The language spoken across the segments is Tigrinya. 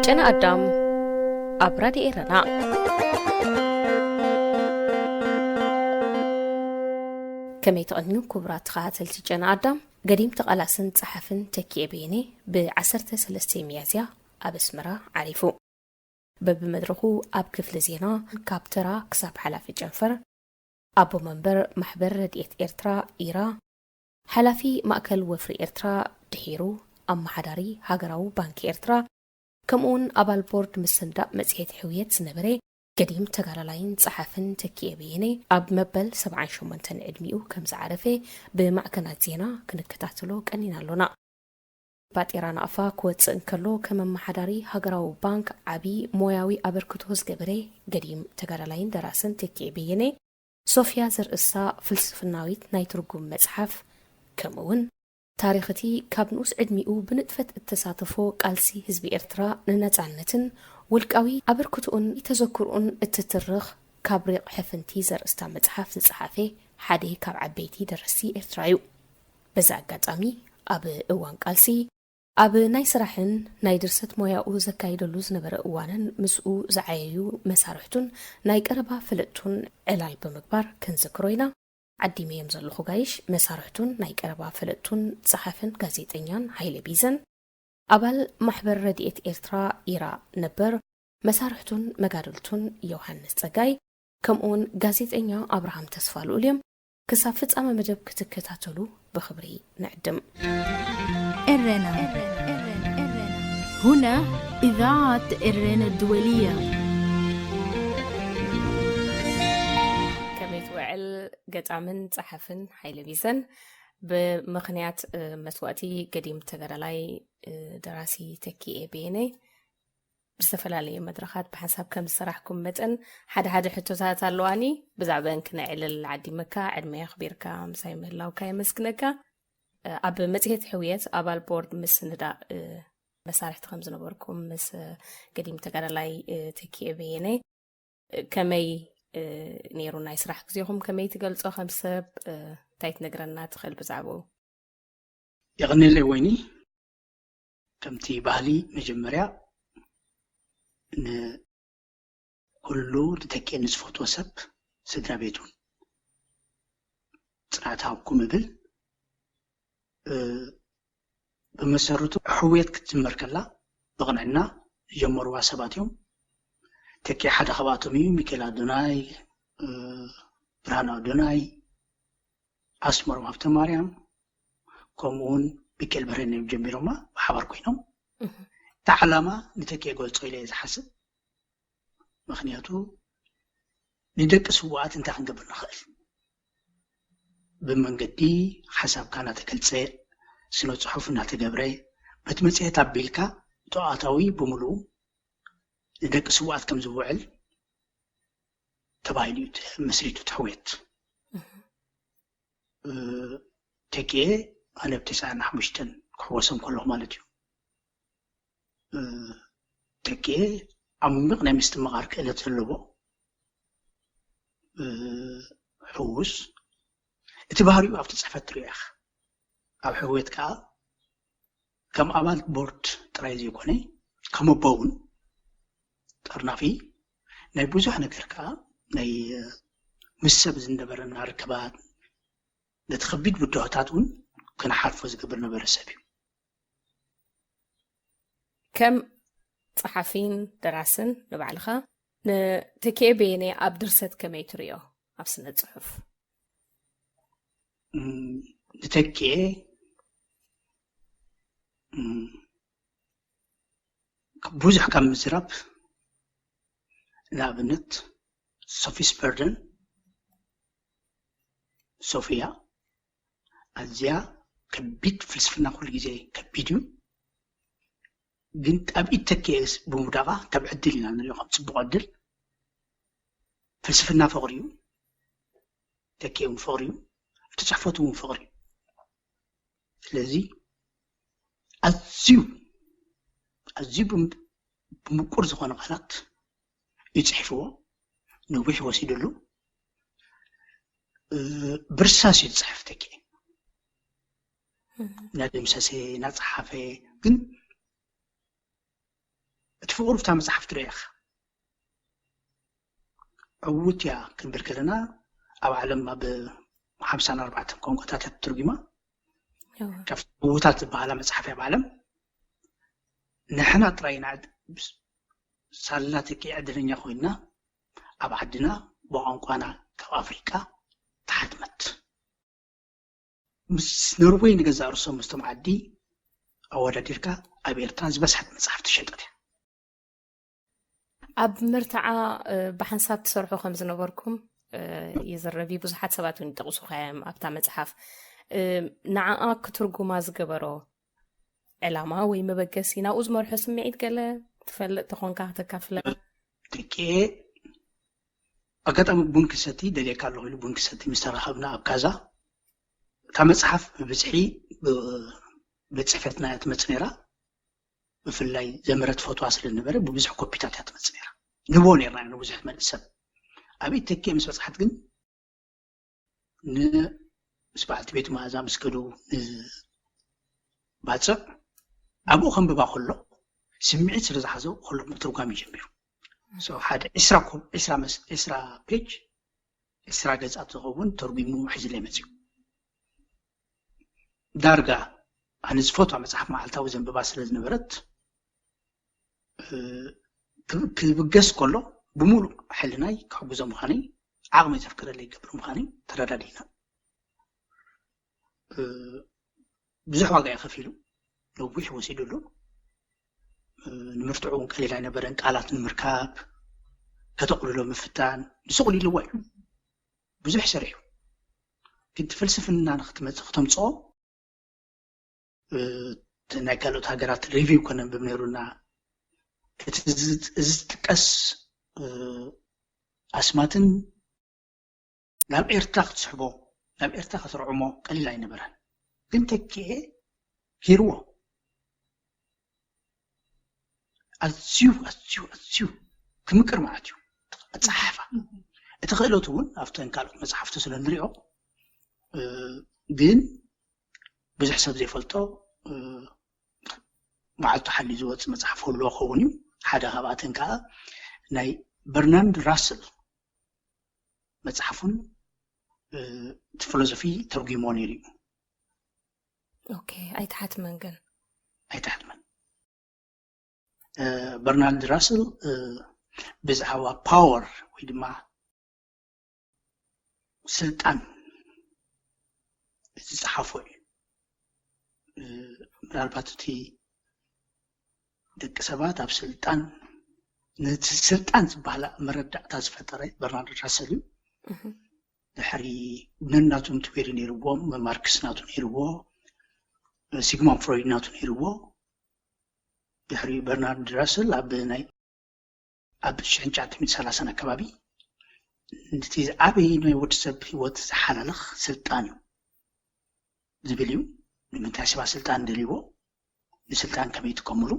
ጨና ኣዳም ኣብ ራድዮ ኤረና። ከመይ ትቐንዩ ክቡራት ተኸታተልቲ ጨና ኣዳም? ገዲም ተቓላስን ጸሓፍን ተኪኤ በየነ ብ ዓሰርተ ሰለስተ ሚያዝያ ኣብ ኣስመራ ዓሪፉ። በብመድረኹ ኣብ ክፍሊ ዜና ካብ ተራ ክሳብ ሓላፊ ጨንፈር፣ ኣቦ መንበር ማሕበር ረድኤት ኤርትራ፣ ኢራ፣ ሓላፊ ማእከል ወፍሪ ኤርትራ፣ ድሒሩ ኣመሓዳሪ ሃገራዊ ባንኪ ኤርትራ፣ ከምኡውን ኣባል ቦርድ ምስንዳእ መጽሔት ሕውየት ዝነበረ ገዲም ተጋዳላይን ጸሓፍን ተኪኤ በየነ ኣብ መበል ሰብዓን ሸሞንተን ዕድሚኡ ከም ዝዓረፈ ብማዕከናት ዜና ክንከታተሎ ቀኒና ኣሎና። ባጤራ ናቕፋ ክወጽእ እንከሎ፣ ከም ኣመሓዳሪ ሃገራዊ ባንክ ዓቢ ሞያዊ ኣበርክቶ ዝገበረ ገዲም ተጋዳላይን ደራስን ተኪኤ በየነ፣ ሶፍያ ዘርእሳ ፍልስፍናዊት ናይ ትርጉም መጽሓፍ፣ ከምኡውን ታሪኽ እቲ ካብ ንኡስ ዕድሚኡ ብንጥፈት እተሳተፎ ቃልሲ ህዝቢ ኤርትራ ንነጻነትን ውልቃዊ ኣበርክቶኡን ተዘክሮኡን እትትርኽ ካብ ሪቕ ሕፍንቲ ዘርእስታ መጽሓፍ ዝጸሓፈ ሓደ ካብ ዓበይቲ ደረስቲ ኤርትራ እዩ። በዚ ኣጋጣሚ፣ ኣብ እዋን ቃልሲ፣ ኣብ ናይ ስራሕን ናይ ድርሰት ሞያኡ ዘካይደሉ ዝነበረ እዋንን ምስኡ ዝዓየዩ መሳርሕቱን ናይ ቀረባ ፈለጥቱን ዕላል ብምግባር ክንዝክሮ ኢና። ዓዲመዮም ዘለኹ ጋይሽ፣ መሳርሕቱን ናይ ቀረባ ፈለጥቱን ጸሓፍን ጋዜጠኛን ሃይለ ቢዘን፣ ኣባል ማሕበር ረድኤት ኤርትራ፣ ኢራ፣ ነበር መሳርሕቱን መጋድልቱን ዮሃንስ ጸጋይ፣ ከምኡውን ጋዜጠኛ ኣብርሃም ተስፋልኡል እዮም። ክሳብ ፍጻመ መደብ ክትከታተሉ ብኽብሪ ንዕድም። ኤረና። هنا إذاعة إرينا الدولية. ከመይ ትውዕል ገጣምን ጸሓፍን ሃይለ ቢዘን? ብምኽንያት፣ እ፣ መስዋእቲ ገዲም ተጋዳላይ፣ እ፣ ደራሲ ተኪኤ በየነ ብዝተፈላለየ መድረኻት ብሓንሳብ ከም ዝሰራሕኩም መጠን፣ ሓደ ሓደ ሕቶታት ኣለዋኒ። ብዛዕባአን ክነዕልል ዓዲመካ፣ ዕድመ ኣኽቢርካ ምሳይ ምህላውካ የመስግነካ። እ፣ ኣብ መጽሔት ሕውየት ኣባል ቦርድ ምስንዳእ፣ እ፣ መሳርሕቲ ከም ዝነበርኩም ምስ፣ እ፣ ገዲም ተጋዳላይ፣ እ፣ ተኪኤ በየነ፣ እ፣ ከመይ፣ እ፣ ነይሩ ናይ ስራሕ ግዜኹም? ከመይ ትገልጾ ከም ሰብ? እ፣ እንታይ ትነግረና ትኽእል ብዛዕባኡ? የቐንየለይ ወይኒ። ከምቲ ባህሊ መጀመርያ ንኩሉ ንተኪኤ ንዝፈትዎ ሰብ፣ ስድራ ቤቱን ጽንዓት ሃብኩም እብል። እ፣ ብመሰረቱ ሕውየት ክትጅመር ከላ ብቕንዕና ዝጀመርዋ ሰባት እዮም። ተኪኤ ሓደ ካብኣቶም እዩ። ሚካኤል ኣዶናይ፣ እ፣ ብርሃኑ ኣዶናይ፣ ኣስመሮም ሃብተማርያም፣ ከምኡውን ሚካኤል በርሄን እዮም ጀሚሮማ ብሓባር ኮይኖም። እህ። እቲ ዓላማ ንተኪኤ ገልጾ ኢለ እየ ዝሓስብ። ምኽንያቱ ንደቂ ስውኣት እንታይ ክንገብር ንኽእል? ብመንገዲ ሓሳብካ እናተገልጸ፣ ስነ ጽሑፍ እናተገብረ፣ በቲ መጽሔት ኣቢልካ እቲ ኣታዊ ብምሉኡ ንደቂ ስውኣት ከም ዝውዕል ተባሂሉ እዩ ተመስሪቱ እቲ ሕውየት። እህ። እ፣ ተኪኤ ኣነ ብ ተስዓን ሓሙሽተን ክሕወሶም ከለኹ ማለት እዩ። እ፣ ተኪኤ ዓሚቕ ናይ ምስትምቓር ክእለት ዘለዎ፣ እ፣ ሕዉስ፣ እቲ ባህሪኡ ኣብቲ ጽሕፈት ትርእዮ ኢኻ። ኣብ ሕውየት ከኣ ከም ኣባል ቦርድ ጥራይ ዘይኮነ፣ ከም ኣቦ እውን ጠርናፊ ናይ ብዙሕ ነገር ከኣ ናይ፣ እ፣ ምስ ሰብ ዝነበረና ርክባት፣ ነቲ ከቢድ ብድሆታት እውን ክንሓልፎ ዝገብር ነበረ ሰብ እዩ። ከም ጸሓፊን ደራስን ንባዕልኻ ንተኪኤ በየነ ኣብ ድርሰት ከመይ ትርእዮ? ኣብ ስነ ጽሑፍ? እም፣ ንተኪኤ፣ እም፣ ብዙሕ ካብ ምዝራብ፣ ንኣብነት ሶፊስ በርደን፣ ሶፊያ፣ ኣዝያ ከቢድ ፍልስፍና፣ ኩሉ ግዜ ከቢድ እዩ። ግን ኣብ ኢድ ተኪኤ ብምውዳቓ ከም ዕድል ኢና ንሪኦ፣ ከም ጽቡቕ ዕድል። ፍልስፍና ፍቕሪ እዩ፣ ተኪኤ እውን ፍቕሪ እዩ፣ እቲ ጽሕፈቱ እውን ፍቕሪ እዩ። ስለዚ ኣዝዩ፣ ኣዝዩ ብም-፣ ብምቁር ዝኾነ ቃላት እዩ ጽሒፍዎ፣ ነዊሕ ወሲድሉ። እ፣ ብርሳስ እዩ ዝጽሕፍ ተኪኤ። እህ። እናደምሰሰ፣ እናጸሓፈ፣ ግን እቲ ፍቕሩ ብታ መጽሓፍ ትሪኦ ኢኻ። ዕውት እያ ክንብል ከለና ኣብ ዓለም ኣብ ሓምሳን ኣርባዕተን ቋንቋታት እያ ተተርጒማ። ካብቲ ዕውታት ዝበሃላ መጽሓፍ እያ ኣብ ዓለም። ንሕና ጥራይ ኢና ሳላ ተኪ ዕድለኛ ኮይና ኣብ ዓድና ብቋንቋና ካብ ኣፍሪቃ ተሓትመት። ምስ ኖርወይ ንገዛእ ርእሶም ምስቶም ዓዲ ኣወዳዲርካ ኣብ ኤርትራ ዝበዝሐት መጽሓፍ ትሸጠት እያ። ኣብ መርትዓ ብሓንሳብ ትሰርሑ ከም ዝነበርኩም ይዝረብ። ብዙሓት ሰባት እውን ይጠቕሱኻ እዮም ኣብታ መጽሓፍ። ንዓኣ ክትርጉማ ዝገበሮ ዕላማ ወይ መበገሲ፣ ናብኡ ዝመርሖ ስምዒት ገለ ትፈልጥ ተኾንካ ከተካፍለ? ደቂ ኣጋጣሚ ቡን ክሰቲ ደልየካ ኣለኹ ኢሉ ቡን ክሰቲ ምስ ተራኸብና ኣብ ካዛ፣ እታ መጽሓፍ ብብዝሒ ቤት ጽሕፈትና እያ ትመጽእ ነይራ። ብፍላይ ዘምረት ፈትዋ ስለ ዝነበረ ብብዙሕ ኮፒታት እያ ትመጽእ ነይራ። ንቦ ነርና ንብዙሕ መልእሰብ ኣብ ኢተኪ ምስ በጽሓት ግን ምስ በዓልቲ ቤቱ መኣዛ ምስ ከዱ ባፅዕ ኣብኡ ከንብባ ከሎ ስምዒት ስለ ዝሓዞ ከሎ ምትርጓም ይጀምር። ሓደ ዒስራ ዒስራ ፔጅ ዒስራ ገፃት ዝኸውን ተርጉሙ ሒዝለይ መፅዩ። ዳርጋ ኣነ ዝፈትዋ መፅሓፍ መዓልታዊ ዘንብባ ስለ ዝነበረት ክብገስ ከሎ ብምሉእ ሕልናይ ክሕግዞ ምዃነይ ዓቕሚ ዘፍቅደለይ ይገብር ምዃነይ ተረዳዲእና። ብዙሕ ዋጋ እዩ ከፊሉ፣ ነዊሕ ወሲዱ ኣሎ። ንምርትዑ እውን ቀሊል ኣይነበረን። ቃላት ንምርካብ ከተቕልሎ ምፍታን ንሱ ቅልልዋ እዩ። ብዙሕ ሰሪሑ ግን እቲ ፍልስፍና ንክትመፅእ ክተምፅኦ ናይ ካልኦት ሃገራት ሪቪው ከነንብብ ነይሩና። እቲ ዝጥቀስ ኣስማትን ናብ ኤርትራ ክትስሕቦ ናብ ኤርትራ ከተርዕሞ ቀሊል ኣይነበረን። ግን ተኪኤ ሂርዎ ኣዝዩ ኣዝዩ ኣዝዩ ክምቅር ማለት እዩ ኣፀሓሕፋ። እቲ ክእለቱ እውን ኣብተን ካልኦት መፅሓፍቲ ስለ ንሪኦ ግን ብዙሕ ሰብ ዘይፈልጦ መዓልቱ ሓልዩ ዝወፅእ መፅሓፍ ክህልዎ ክኸውን እዩ። ሓደ ካብኣተን ከዓ ናይ በርናንድ ራስል መፅሓፉን እቲ ፊሎዞፊ ተርጉሞ ነይሩ እዩ። ኦኬ፣ ኣይትሓትመን ግን ኣይትሓትመን። በርናርድ ራስል ብዛዕባ ፓወር ወይ ድማ ስልጣን ዝፀሓፎ እዩ። ምናልባት እቲ ደቂ ሰባት ኣብ ስልጣን ነቲ ስልጣን ዝበሃል መረዳእታ ዝፈጠረ በርናርድ ራስል እዩ። ድሕሪ ነናቱ ትዌሪ ነይርዎም፣ ማርክስ ናቱ ነይርዎ፣ ሲግማንድ ፍሮይድ ናቱ ነይርዎ። ድሕሪ በርናርድ ራስል ኣብ ናይ ኣብ ሽሕን ትሽዓተ ሚእትን ሰላሳን ኣከባቢ እቲ ዝዓበየ ናይ ወዲ ሰብ ህይወት ዝሓላልኽ ስልጣን እዩ ዝብል እዩ። ንምንታይ ሰባት ስልጣን ደልይዎ፣ ንስልጣን ከመይ ይጥቀምሉ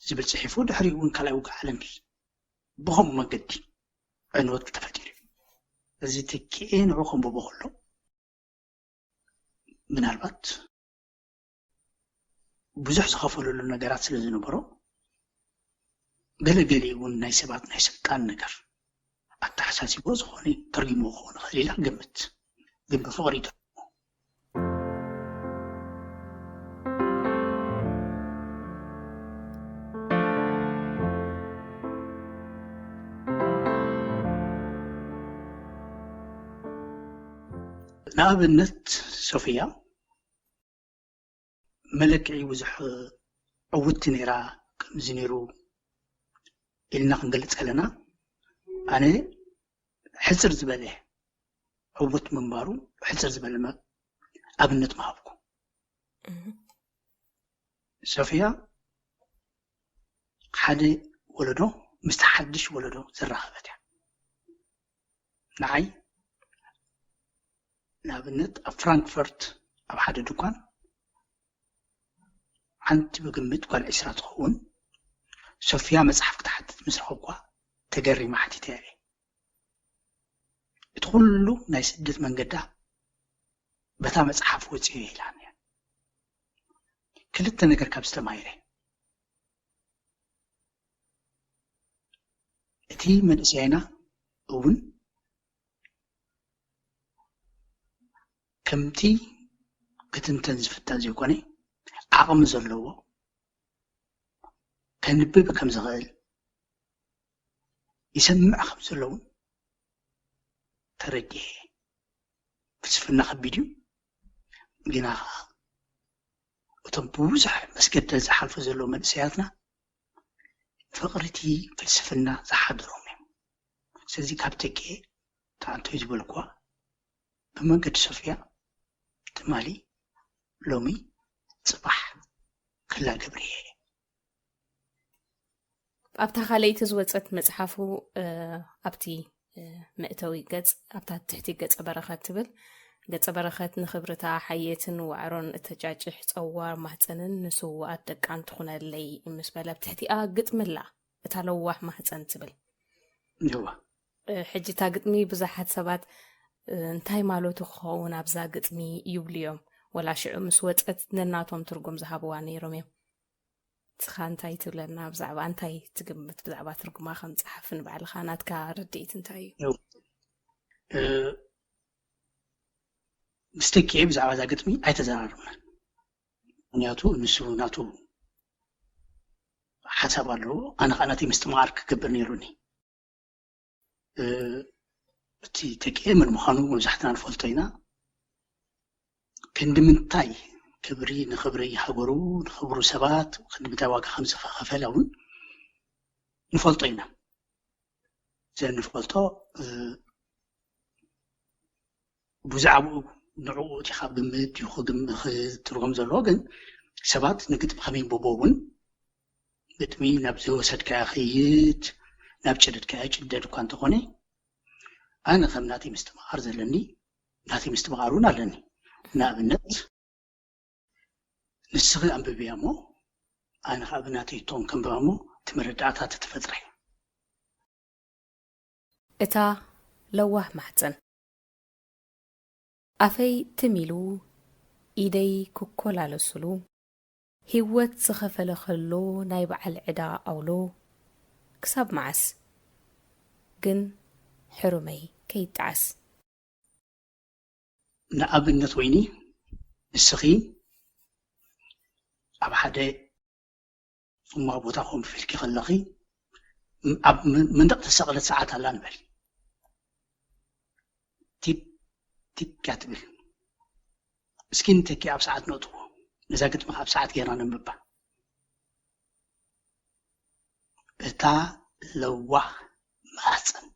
ዝብል ፅሒፉ፣ ድሕሪኡ እውን ካልኣይ ውግእ ዓለም ብኸምኡ መንገዲ ዕንወት ተፈጢሩ እዩ። እዚ ትኪኤ ንዑ ከንብቦ ከሎ ምናልባት ብዙሕ ዝኸፈለሉ ነገራት ስለ ዝነበሮ ገለገሊ እውን ናይ ሰባት ናይ ስልጣን ነገር ኣተሓሳሲቦ ዝኾነ ተርጊሞ ክኾን ይኽእል ኢላ ግምት ግን ብፍቕሪ ንኣብነት ሶፊያ መለክዒ ብዙሕ ዕውቲ ነይራ። ከምዚ ነይሩ ኢልና ክንገልፅ ከለና ኣነ ሕፅር ዝበለ ዕውት ምንባሩ ሕፅር ዝበለ ኣብነት ምሃብኩ። ሶፊያ ሓደ ወለዶ ምስቲ ሓድሽ ወለዶ ዘራኸበት እያ። ንዓይ ንኣብነት ኣብ ፍራንክፈርት ኣብ ሓደ ድኳን ሓንቲ ብግምት ጓል ዒስራ ትኸውን ሶፊያ መፅሓፍ ክትሓትት ምስ ረኸብኳ ተገሪመ ሓቲተያ እየ። እቲ ኩሉ ናይ ስደት መንገዳ በታ መፅሓፍ ወፂኡ እየ ኢላኒ። ክልተ ነገር ካብ ዝተማሂረ እቲ መንእሰያይና እውን ከምቲ ክትንተን ዝፍተን ዘይኮነ፣ ዓቕሚ ዘለዎ፣ ከንብብ ከም ዝኽእል፣ ይሰምዕ ከም ዘለውን ተረዲኤ። ፍልስፍና ከቢድ እዩ፣ ግና እቶም ብብዙሕ መስገደል ዝሓልፉ ዘለዉ መንእሰያትና ፍቕሪ እቲ ፍልስፍና ዝሓደሮም እዮም። ስለዚ ካብ ተኪኤ ተኣንቶይ ዝበልኩዋ ብመንገዲ ሶፍያ ትማሊ፣ ሎሚ፣ ጽባሕ ክላ ገብርየ። ኣብታ ካልኣይቲ ዝወፀት መፅሓፉ ኣብቲ መእተዊ ገፅ ኣብታ ትሕቲ ገፀ በረኸት ትብል። ገፀ በረኸት ንክብርታ ሓየትን ዋዕሮን እተጫጭሕ ፀዋር ማህፀንን ንስውኣት ደቃን ትኹነለይ ምስ በለ ኣብ ትሕቲኣ ግጥሚ ኣላ፣ እታ ለዋህ ማህፀን ትብል። ሕጂ እታ ግጥሚ ብዙሓት ሰባት እንታይ ማለቱ ክኸውን ኣብዛ ግጥሚ ይብሉ እዮም። ወላ ሽዑ ምስ ወፀት ነናቶም ትርጉም ዝሃብዋ ነይሮም እዮም። ንስኻ እንታይ ትብለና ብዛዕባ፣ እንታይ ትግምት ብዛዕባ ትርጉማ ከም ጸሓፊ ንባዕልኻ ናትካ ርድኢት እንታይ እዩ? ምስ ተኪኤ ብዛዕባ እዛ ግጥሚ ኣይተዘራረብናን። ምክንያቱ ንሱ ናቱ ሓሳብ ኣለዎ፣ ኣነ ከዓ ናተይ ምስትምቓር ክገብር ነይሩኒ። እቲ ተኪኤ መን ምዃኑ መብዛሕትና ንፈልጦ ኢና። ክንዲ ምንታይ ክብሪ ንክብሪ ሃገሩ፣ ንክብሩ ሰባት ክንዲ ምንታይ ዋጋ ከም ዝኸፈለ እውን ንፈልጦ ኢና። ዘንፈልጦ ብዛዕባኡ ንዕኡ እቲ ካብ ግምት እዩ ክትርጎም ዘለዎ። ግን ሰባት ንግጥሚ ከም ይንብቦ እውን ግጥሚ ናብ ዝወሰድካዮ ከይድ፣ ናብ ጭደድካዮ ጭደድ እኳ እንተኾነ፣ ኣነ ከም ናተይ ምስትምቓር ዘለኒ፣ ናተይ ምስትምቓር እውን ኣለኒ። ንኣብነት ንስኺ ኣንብብያ እሞ ኣነ ከዓ ብናተይ ቶን ከንብባ እሞ እቲ መረዳእታ ተተፈጥረ። እታ ለዋህ ማሕፀን ኣፈይ ትም ኢሉ ኢደይ ክኮላለስሉ፣ ህይወት ዝኸፈለ ከሎ ናይ በዓል ዕዳ ኣውሎ፣ ክሳብ መዓስ ግን ሕሩመይ ከይጠዓስ። ንኣብነት ወይኒ፣ ንስኺ ኣብ ሓደ ጽማ ቦታ ኮፍ ኢልኪ ከለኺ፣ ኣብ መንደቕ ተሰቕለት ሰዓት ኣላ ንበል። ቲክ ቲክ እያ ትብል። እስኪ ንተኪ ኣብ ሰዓት ነእትዎ። ነዛ ግጥሚ ኣብ ሰዓት ጌርና ነንብባ። እታ ለዋህ ማህፀን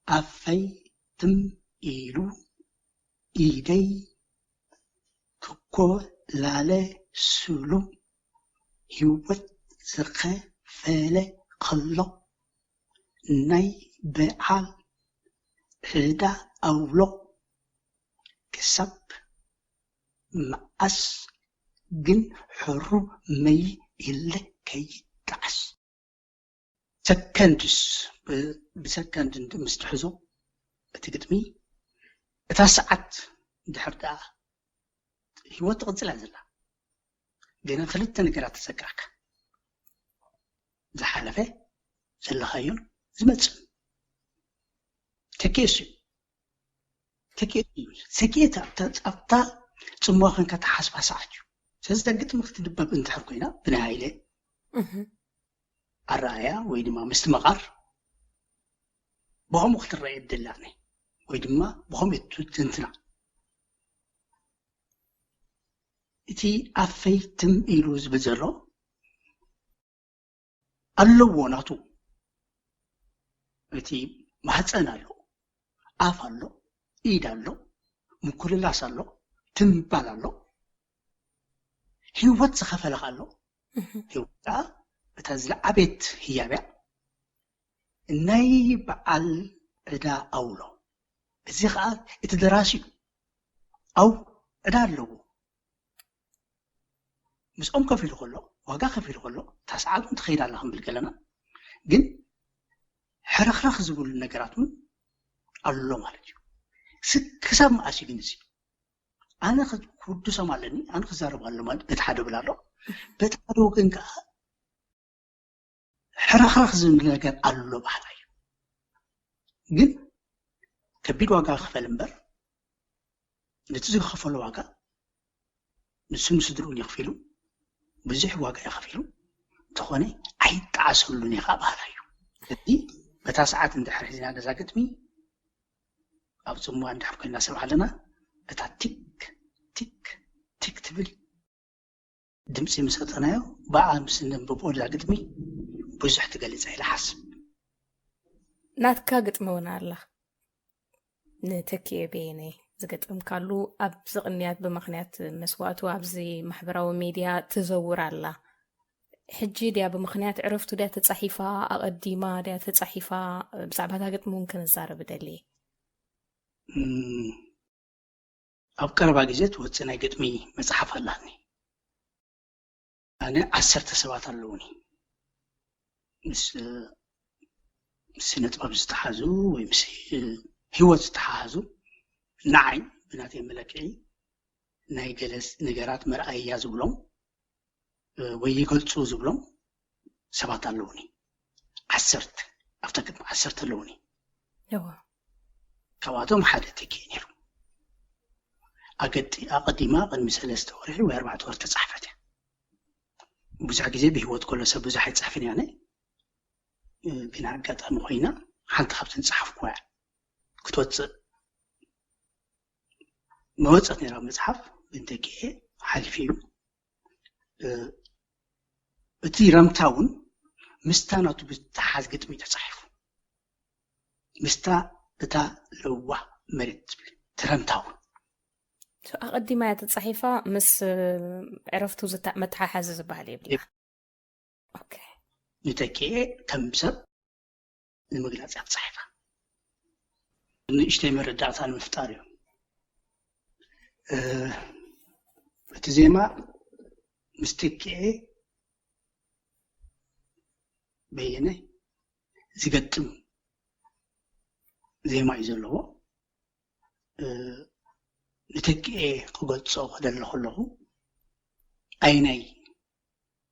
ኣፈይ ትም ኢሉ ኢደይ ክኮላለስሉ፣ ህይወት ዝኸፈለ ከሎ ናይ በዓል ዕዳ ኣውሎ፣ ክሳብ መዓስ ግን ሕሩመይ ኢለ ከይጠዓስ። ሰከንድስ፣ ብሰከንድ ምስ ትሕዞ እቲ ግጥሚ፣ እታ ሰዓት እንድሕር ደኣ ህይወት ትቕጽል እያ ዘላ። ገና ክልተ ነገራት ተዘክረካ። ዝሓለፈ፣ ዘለኻዮን ዝመጽእ። ተኪኤ እሱ እዩ። ተኪኤ እሱ እዩ። ተኪኤ ኣብታ፣ ኣብታ ጽምዋ ኮንካ ትሓስባ ሰዓት እዩ። ስለዚ እታ ግጥሚ ክትንበብ እንድሕር ኮይና ብናይ ሃይለ ኣረኣእያ ወይ ድማ ምስትምቓር ብኸምኡ ክትረአ የድላ ወይ ድማ ብኸምኡ ትንትና። እቲ ኣፈይ ትም ኢሉ ዝብል ዘሎ ኣለዎ ናቱ። እቲ ማህፀን ኣሎ፣ ኣፍ ኣሎ፣ ኢድ ኣሎ፣ ምኩልላስ ኣሎ፣ ትምባል ኣሎ፣ ህይወት ዝኸፈለ ኣሎ። ህይወት ከዓ እታ ዝለዓቤት ህያብያ ናይ በዓል ዕዳ ኣውሎ። እዚ ከዓ እቲ ደራሲ እዩ። ኣው ዕዳ ኣለዎ። ምስኦም ከፊሉ ከሎ፣ ዋጋ ከፊሉ ከሎ፣ እታ ሰዓት እውን ትኸይድ ኣላ ክንብል ከለና፣ ግን ሕርኽራኽ ዝብሉ ነገራት እውን ኣሎ ማለት እዩ። ክሳብ መኣስ እዩ ግን እዚ? ኣነ ክውድሶም ኣለኒ፣ ኣነ ክዛረብ ኣሎ ማለት በቲ ሓደ ብል ኣሎ። በቲ ሓደ ወገን ከዓ ሕርኽርኽ ዝብል ነገር ኣሎ ባህላ እዩ። ግን ከቢድ ዋጋ ክፈል እምበር፣ ነቲ ዝኸፈሎ ዋጋ ንሱን ስድርኡን የኽፊሉ፣ ብዙሕ ዋጋ የኽፊሉ፣ እንተኾነ ኣይጠዓሰሉን እዩ ከዓ ባህላ እዩ። ስለዚ በታ ሰዓት እንድሕር ሒዝና ነዛ ግጥሚ ኣብ ጽምዋ እንድሕር ኮይና ሰብ ኣለና፣ እታ ቲክ ቲክ ቲክ ትብል ድምፂ ምስ ኣጠናዮ ብኣ ምስ ነንብቦ እዛ ግጥሚ ብዙሕ ትገልፅ ኢለ ሓስብ። ናትካ ግጥሚ እውን ኣላ። ንተኪኤ በየነ ዝገጠምካሉ ኣብዚ ቅንያት ብምኽንያት መስዋእቱ ኣብዚ ማሕበራዊ ሜድያ ትዘውር ኣላ። ሕጂ ድያ ብምኽንያት ዕረፍቱ ድያ ተጻሒፋ፣ ኣቐዲማ ድያ ተጻሒፋ? ብዛዕባ እታ ግጥሚ እውን ክንዛረብ እደሊ። እም፣ ኣብ ቀረባ ግዜ ትወፅእ ናይ ግጥሚ መፅሓፍ ኣላትኒ። ኣነ ዓሰርተ ሰባት ኣለውኒ ምስ ስነ ጥበብ ዝተሓዙ ወይ ምስ ህይወት ዝተሓሓዙ፣ ንዓይ ብናተይ መለክዒ ናይ ገለ ነገራት መርኣያ ዝብሎም ወይ ይገልፁ ዝብሎም ሰባት ኣለውኒ። ዓሰርተ ኣብታ ግጥሚ ዓሰርተ ኣለውኒ። እወ። ካብኣቶም ሓደ ተኪኤ ነይሩ። ኣገጢ ኣቐዲማ ቅድሚ ሰለስተ ወርሒ ወይ ኣርባዕተ ወርሒ ተፃሕፈት እያ። ብዙሕ ግዜ ብህይወት ከሎ ሰብ ብዙሕ ኣይፅሕፍን እያ። ኣነ ግን ኣጋጣሚ ኮይና ሓንቲ ካብተን ዝፀሓፍኩዋ ክትወፅእ መወፀት ነይራ መፅሓፍ፣ ግን ተኪኤ ሓሊፉ እዩ። እቲ ረምታ እውን ምስታ ናቱ ብተሓዝ ግጥሚ ተፃሒፉ፣ ምስታ እታ ለዋህ መሬት ትብል እቲ ረምታ እውን ኣቐዲማ እያ ተፃሒፋ። ምስ ዕረፍቱ መተሓሓዚ ዝበሃል የብላ። ንተኪኤ ከም ሰብ ንምግላፅ እያ ተፃሒፋ። ንእሽተይ መረዳእታ ንምፍጣር እዩ። እቲ ዜማ ምስ ተኪኤ በየነ ዝገጥም ዜማ እዩ ዘለዎ። ንተኪኤ ክገልፆ ክደሊ ከለኹ ኣይናይ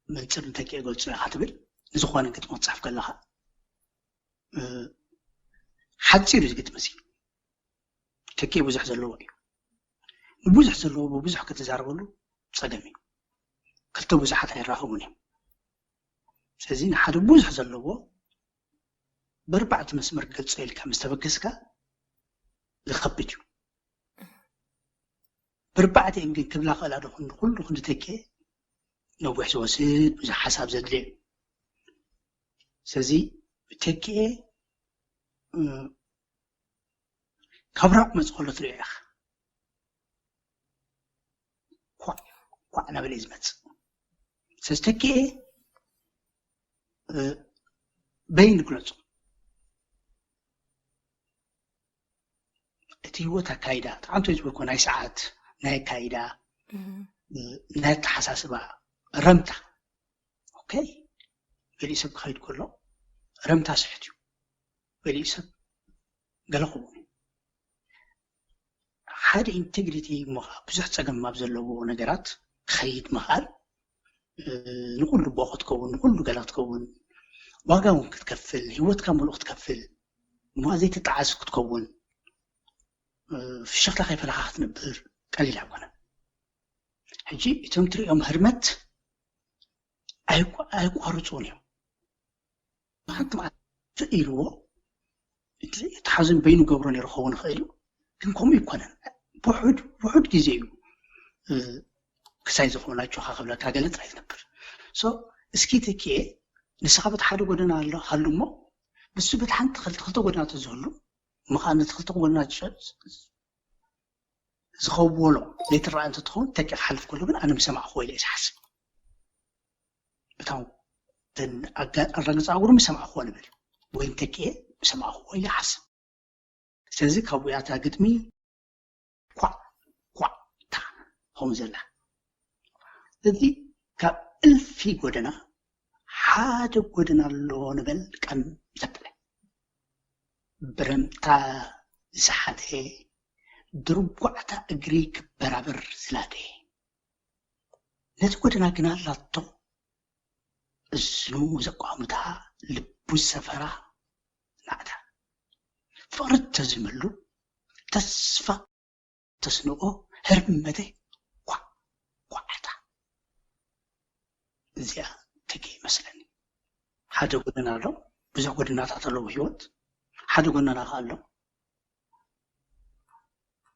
መንፅር ንተኪኤ ገልፆ ኢኻ ትብል ንዝኾነ ግጥሚ ክትፅሕፍ ከለኻ ሓፂር እዩ ግጥሚ ሲ ተኪኤ ብዙሕ ዘለዎ እዩ። ንብዙሕ ዘለዎ ብብዙሕ ክትዛረበሉ ፀገም እዩ። ክልተ ብዙሓት ኣይራኸቡን እዮም። ስለዚ ንሓደ ብዙሕ ዘለዎ ብርባዕቲ መስመር ክገልፆ ኢልካ ምስ ተበገስካ ዝኸብድ እዩ። ብርባዕቲ እየን ግን ክብላ ክእላ ዶ ክንዲ ኩሉ ክንዲ ተኪኤ ነዊሕ ዝወስድ ብዙሕ ሓሳብ ዘድልየ እዩ። ስለዚ ተኪኤ ካብ ራቕ መፅ ከሎ ትሪኦ ኢኻ። ኳዕ ኳዕ እናበለ እዩ ዝመፅእ። ስለዚ ተኪኤ በይን ግለፁ። እቲ ህይወት ኣካይዳ ተዓንቶ ዝበልኮ ናይ ሰዓት ናይ ኣካይዳ ናይ ኣተሓሳስባ ረምታ ኦኬ ገሊኡ ሰብ ክኸይድ ከሎ ረምታ ስሕት እዩ። ገሊኡ ሰብ ገለ ክኸውን ሓደ ኢንቴግሪቲ እሞ ብዙሕ ፀገም ኣብ ዘለዎ ነገራት ክኸይድ ምኽኣል ንኩሉ ቦ ክትከውን ንኩሉ ገለ ክትከውን ዋጋ እውን ክትከፍል ህይወትካ ሙሉእ ክትከፍል እሞ ዘይትጠዓስ ክትከውን ፍሽኽታ ከይፈለኻ ክትነብር ቀሊል ኣይኮነን። ሕጂ እቶም ትሪኦም ህርመት ኣይቋርፁን እዮም። ሓንቲ መዓልቲ ኢልዎ እቲ ሓዘን በይኑ ገብሮ ነይሩ ክኸውን ይኽእል እዩ፣ ግን ከምኡ ይኮነን። ውሑድ ውሑድ ግዜ እዩ ክሳይ ዝኾነ ናቸውካ ክብለካ ገለ ጥራይ ዝነብር። ሶ እስኪ ተኪኤ ንስኻ በቲ ሓደ ጎደና ኣሎ ሃሉ እሞ ንሱ በቲ ሓንቲ ክልተ ክልተ ጎደና ተዝህሉ እሞ ከዓ ነቲ ክልተ ጎደና ዝኸብዎ ሎ ዘይትረኣ እንተትኸውን ተኪኤ ክሓልፍ ከሎ ግን ኣነ ምሰማዕኹ ኢለ እየ ዝሓስብ። እቶም ኣረጋግፃ እግሩ ምሰማዕኹዎ ንብል ወይ ንተኪኤ ምሰማዕኹዎ ኢለ ይሓስብ። ስለዚ ካብኡ እያ እታ ግጥሚ ኳዕ ኳዕታ ኸውን ዘላ። እዚ ካብ እልፊ ጎደና ሓደ ጎደና ኣሎ ንበል ቀም ዘበለ ብረምታ ዝሰሓተ ድርጓዕታ እግሪ ክበራበር ዝላደ ነቲ ጎደና ግና ኣላቶ እዝኑ ዘቋምታ፣ ልቡ ዝሰፈራ ናዕታ፣ ፍቕሪ ተዝህመሉ፣ ተስፋ ተስንቖ፣ ህርመተ ኳዕ ኳዕታ። እዚኣ ተኪ ይመስለኒ። ሓደ ጎደና ኣሎ፣ ብዙሕ ጎደናታት ኣለዎ ህይወት። ሓደ ጎደና ከ ኣሎ፣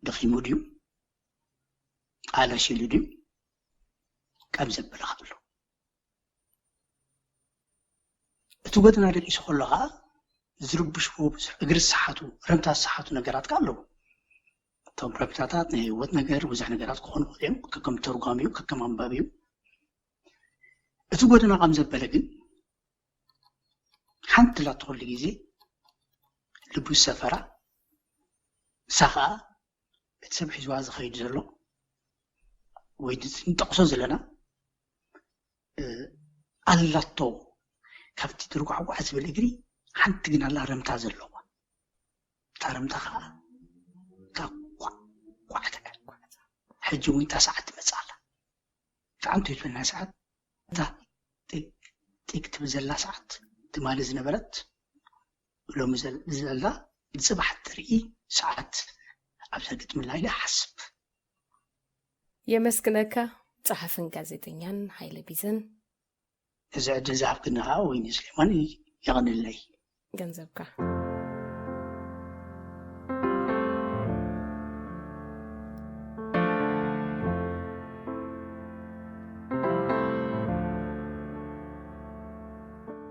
ደኺሙ ድዩ? ኣላሽ ኢሉ ድዩ? ከም ዘበለ ኣሎ። እቲ ጎደና ደቂሱ ከሎ ከኣ ዝርብሽዎ ብዙሕ እግሪ ዝሰሓቱ፣ ረምታ ዝሰሓቱ ነገራት ከኣ ኣለዉ። እቶም ረምታታት ናይ ህይወት ነገር ብዙሕ ነገራት ክኾኑ ይኽእሉ እዮም፣ ከከም ተርጓሚኡ፣ ከከም ኣንባቢኡ። እቲ ጎደና ከም ዘበለ ግን ሓንቲ ላቶ ኩሉ ግዜ ልቡ ዝሰፈራ፣ ንሳ ከኣ እቲ ሰብ ሒዝዋ ዝኸይድ ዘሎ ወይ ንጠቕሶ ዘለና፣ እ፣ ኣላቶ። ካብቲ ድርጓዕጓዕ ዝብል እግሪ ሓንቲ ግን ኣላ ረምታ ዘለዋ። እታ ረምታ ከኣ እታ ኳዕ ኳዕ ትብል። ሕጂ እውን እታ ሰዓት ትመጽእ ኣላ። ብጣዕሚ ትብል ናይ ሰዓት፣ እታ ጢቅ ጢቅ ትብል ዘላ ሰዓት ትማሊ ዝነበረት፣ ሎሚ ዘል-፣ ዘላ፣ ንጽባሕ ትርኢ ሰዓት ኣብዛ ግጥምላ ኢለ እሓስብ። የመስግነካ፣ ጸሓፍን ጋዜጠኛን ሃይለ ቢዘን። እዚ ዕድል ዝሃብክኒ ከኣ ወይኒ ስሌማን፣ የቐንለይ። ገንዘብካ።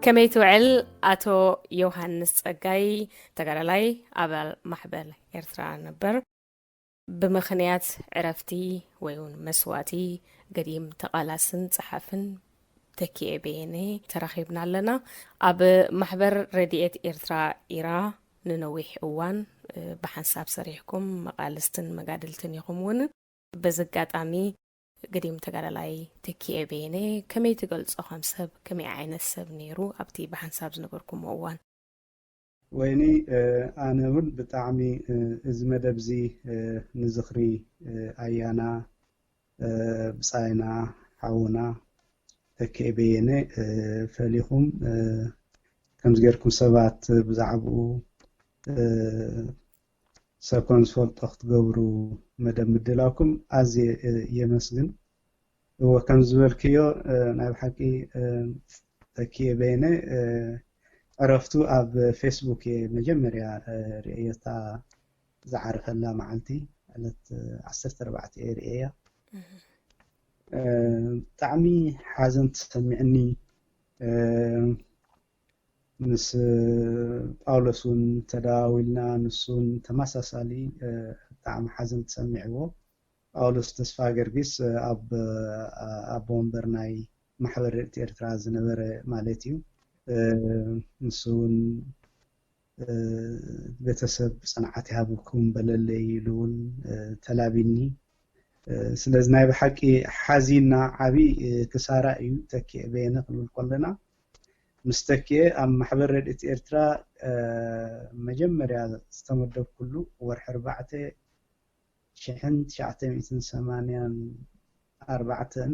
ከመይ ትውዕል ኣቶ ዮሃንስ ጸጋይ፣ ተጋዳላይ፣ ኣባል ማሕበር ኤርትራ ነበር? ብምኽንያት ዕረፍቲ ወይ እውን መስዋእቲ ገዲም ተቓላስን ጸሓፍን ተኪኤ በየነ ተራኺብና ኣለና። ኣብ ማሕበር ረድኤት ኤርትራ ኢራ ንነዊሕ እዋን፣ እ፣ ብሓንሳብ ሰሪሕኩም መቓልስትን መጋድልትን ኢኹም እውን። በዚ ኣጋጣሚ ገዲም ተጋዳላይ ተኪኤ በየነ ከመይ ትገልጾ? ከም ሰብ ከመይ ዓይነት ሰብ ነይሩ ኣብቲ ብሓንሳብ ዝነበርኩሞ እዋን? ወይኒ፣ እ፣ ኣነ እውን ብጣዕሚ፣ እ፣ እዚ መደብ እዚ፣ እ፣ ንዝኽሪ፣ እ፣ ኣያና፣ እ፣ ብጻይና ሓውና ተኪኤ በየነ፣ እ፣ ፈሊኹም፣ እ፣ ከምዚ ጌርኩም ሰባት ብዛዕባኡ፣ እ፣ ሰብ ከም ዝፈልጦ ክትገብሩ መደብ ምድላውኩም ኣዝየ፣ እ፣ የመስግን። እወ፣ ከም ዝበልክዮ፣ እ፣ ናይ ብሓቂ፣ እ፣ ተኪኤ በየነ፣ እ፣ ዕረፍቱ ኣብ ፌስቡክ እየ መጀመርያ፣ እ፣ ርእየታ ዝዓረፈላ መዓልቲ፣ ዕለት፣ እ፣ ዓሰርተ ኣርባዕተ እየ ርእየያ። እህ። እ፣ ብጣዕሚ ሓዘን ተሰሚዕኒ። እ፣ ምስ ጳውሎስ እውን ተደዋዊልና፣ ንሱ እውን ተመሳሳሊ፣ እ፣ ብጣዕሚ ሓዘን ተሰሚዕዎ። ጳውሎስ ተስፋ ገርጊስ፣ እ፣ ኣብ፣ እ፣ ኣቦ ወንበር ናይ ማሕበር ርእየት ኤርትራ ዝነበረ ማለት እዩ። እ፣ ንሱ እውን፣ እ፣ ቤተሰብ ጽንዓት ይሃብኩም በለለይ ኢሉ እውን፣ እ፣ ተላቢኒ። እ፣ ስለዚ ናይ ብሓቂ ሓዚንና ዓቢ፣ እ፣ ክሳራ እዩ ተኪኤ በየነ ክንብል ከለና። ምስ ተኪኤ ኣብ ማሕበር ረድኤት ኤርትራ፣ እ፣ መጀመርያ ዝተመደብኩሉ ወርሒ ኣርባዕተ ሽሕን ትሽዓተ ሚእትን ሰማንያን ኣርባዕተን፣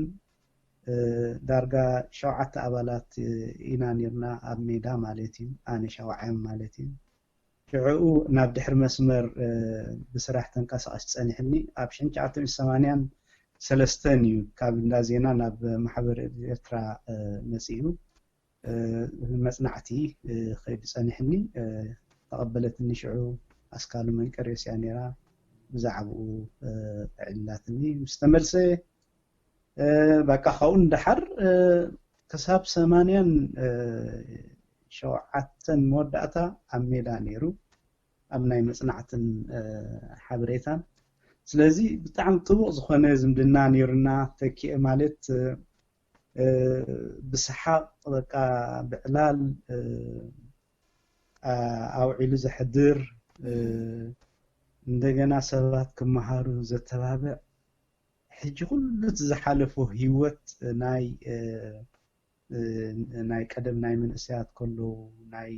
እ፣ ዳርጋ ሸውዓተ ኣባላት፣ እ፣ ኢና ኔርና ኣብ ሜዳ ማለት እዩ። ኣነ ሻውዓይ ማለት እዩ። ሽዕኡ ናብ ድሕሪ መስመር፣ እ፣ ብስራሕ ተንቀሳቐስ ጸኒሕኒ። ኣብ ሽሕን ትሽዓተ ሚእትን ሰማንያን ሰለስተን እዩ ካብ እንዳ ዜና ናብ ማሕበር ኤርትራ፣ እ፣ መጺኡ። እ፣ መጽናዕቲ፣ እ፣ ከይዱ ጸኒሕኒ። እ፣ ተቐበለትኒ። ሽዑ ኣስካሉ መንቀርዮስ እያ ነይራ። ብዛዕባኡ፣ እ፣ ኣዕሊላትኒ። ምስ ተመልሰ፣ እ፣ በቃ ካብኡ ንደሓር፣ እ፣ ክሳብ ሰማንያን፣ እ፣ ሸውዓተን መወዳእታ ኣብ ሜዳ ነይሩ፣ ኣብ ናይ መጽናዕትን፣ እ፣ ሓበሬታን። ስለዚ ብጣዕሚ ጥቡቕ ዝኾነ ዝምድና ነይሩና። ተኪኤ ማለት፣ እ፣ እ፣ ብሰሓቕ፣ በቃ ብዕላል፣ እ፣ ኣ-፣ ኣውዒሉ ዘሕድር፣ እ፣ እንደገና ሰባት ክመሃሩ ዘተባብዕ፣ ሕጂ ኩሉ እቲ ዝሓለፎ ህይወት ናይ፣ እ፣ እ፣ ናይ ቀደም ናይ መንእሰያት ከለዉ፣ ናይ፣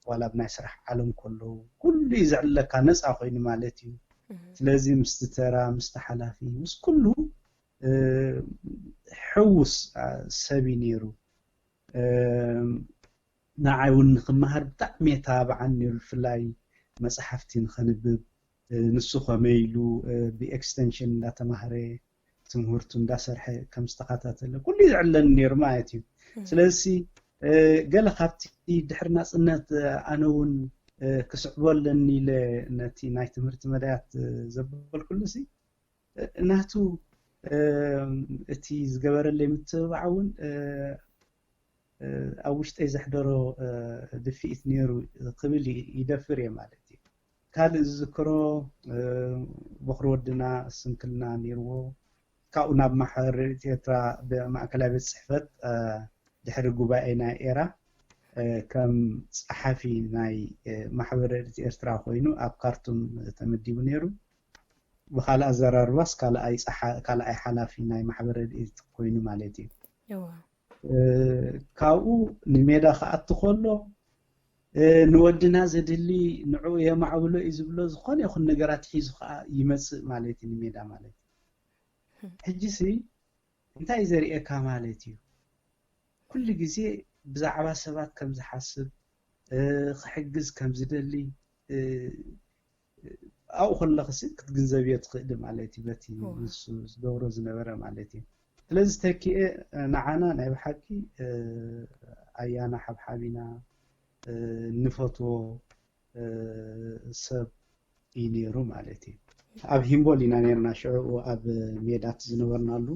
ዋላ ኣብ ናይ ስራሕ ዓለም ከለዉ፣ ኩሉ እዩ ዘዕልለካ፣ ነጻ ኮይኑ ማለት እዩ። እህ። ስለዚ ምስቲ ተራ፣ ምስቲ ሓላፊ፣ ምስ ኩሉ፣ እ፣ ሕዉስ፣ አ፣ ሰብ እዩ ነይሩ። ንዓይ እውን ንክመሃር ብጣዕሚ የተባብዓኒ ነይሩ። ብፍላይ መፅሓፍቲ ንኸንብብ፣ ንሱ ከመይ ኢሉ ብኤክስቴንሽን እንዳተማህረ ትምህርቱ እንዳሰርሐ ከም ዝተኸታተለ ኩሉ ይዝዕለኒ ነይሩ ማለት እዩ። ስለዚ ገለ ካብቲ ድሕሪ ናፅነት ኣነ እውን ክስዕቦ ኣለኒ ኢለ ነቲ ናይ ትምህርቲ መዳያት ዘበልኩሉ ሲ ናቱ እቲ ዝገበረለይ ምትብባዕ እውን ኣብ ውሽጠይ ዘሕደሮ ድፍኢት ነይሩ ክብል ይደፍር እየ ማለት እዩ። ካልእ ዝዝክሮ በኹሪ ወድና ስንክልና ነይርዎ። ካብኡ ናብ ማሕበር ረድኤት ኤርትራ ብማእከላይ ቤት ጽሕፈት ድሕሪ ጉባኤ ናይ ኤራ ከም ጸሓፊ ናይ ማሕበር ረድኤት ኤርትራ ኮይኑ ኣብ ካርቱም ተመዲቡ ነይሩ። ብኻልእ ኣዘራርባስ ካልኣይ ሓላፊ ናይ ማሕበር ረድኤት ኮይኑ ማለት እዩ። ካብኡ ንሜዳ ክኣቱ ከሎ ንወድና ዘድሊ ንዕኡ የማዕብሎ እዩ ዝብሎ ዝኾነ ይኹን ነገራት ሒዙ ከዓ ይመፅእ ማለት እዩ። ንሜዳ ማለት ሕጂ ሲ እንታይ እዩ ዘርእየካ ማለት እዩ? ኩሉ ግዜ ብዛዕባ ሰባት ከም ዝሓስብ፣ ክሕግዝ ከም ዝደሊ ኣብኡ ከለኽሲ ክትግንዘብዮ ትኽእሊ ማለት እዩ፣ በቲ ንሱ ዝገብሮ ዝነበረ ማለት እዩ። ስለዚ ተኪኤ ንዓና ናይ ብሓቂ ኣያና ሓብሓቢና ንፈትዎ ሰብ እዩ ነይሩ ማለት እዩ። ኣብ ሂምቦል ኢና ነርና ሽዑ ኣብ ሜዳት ዝነበርናሉ።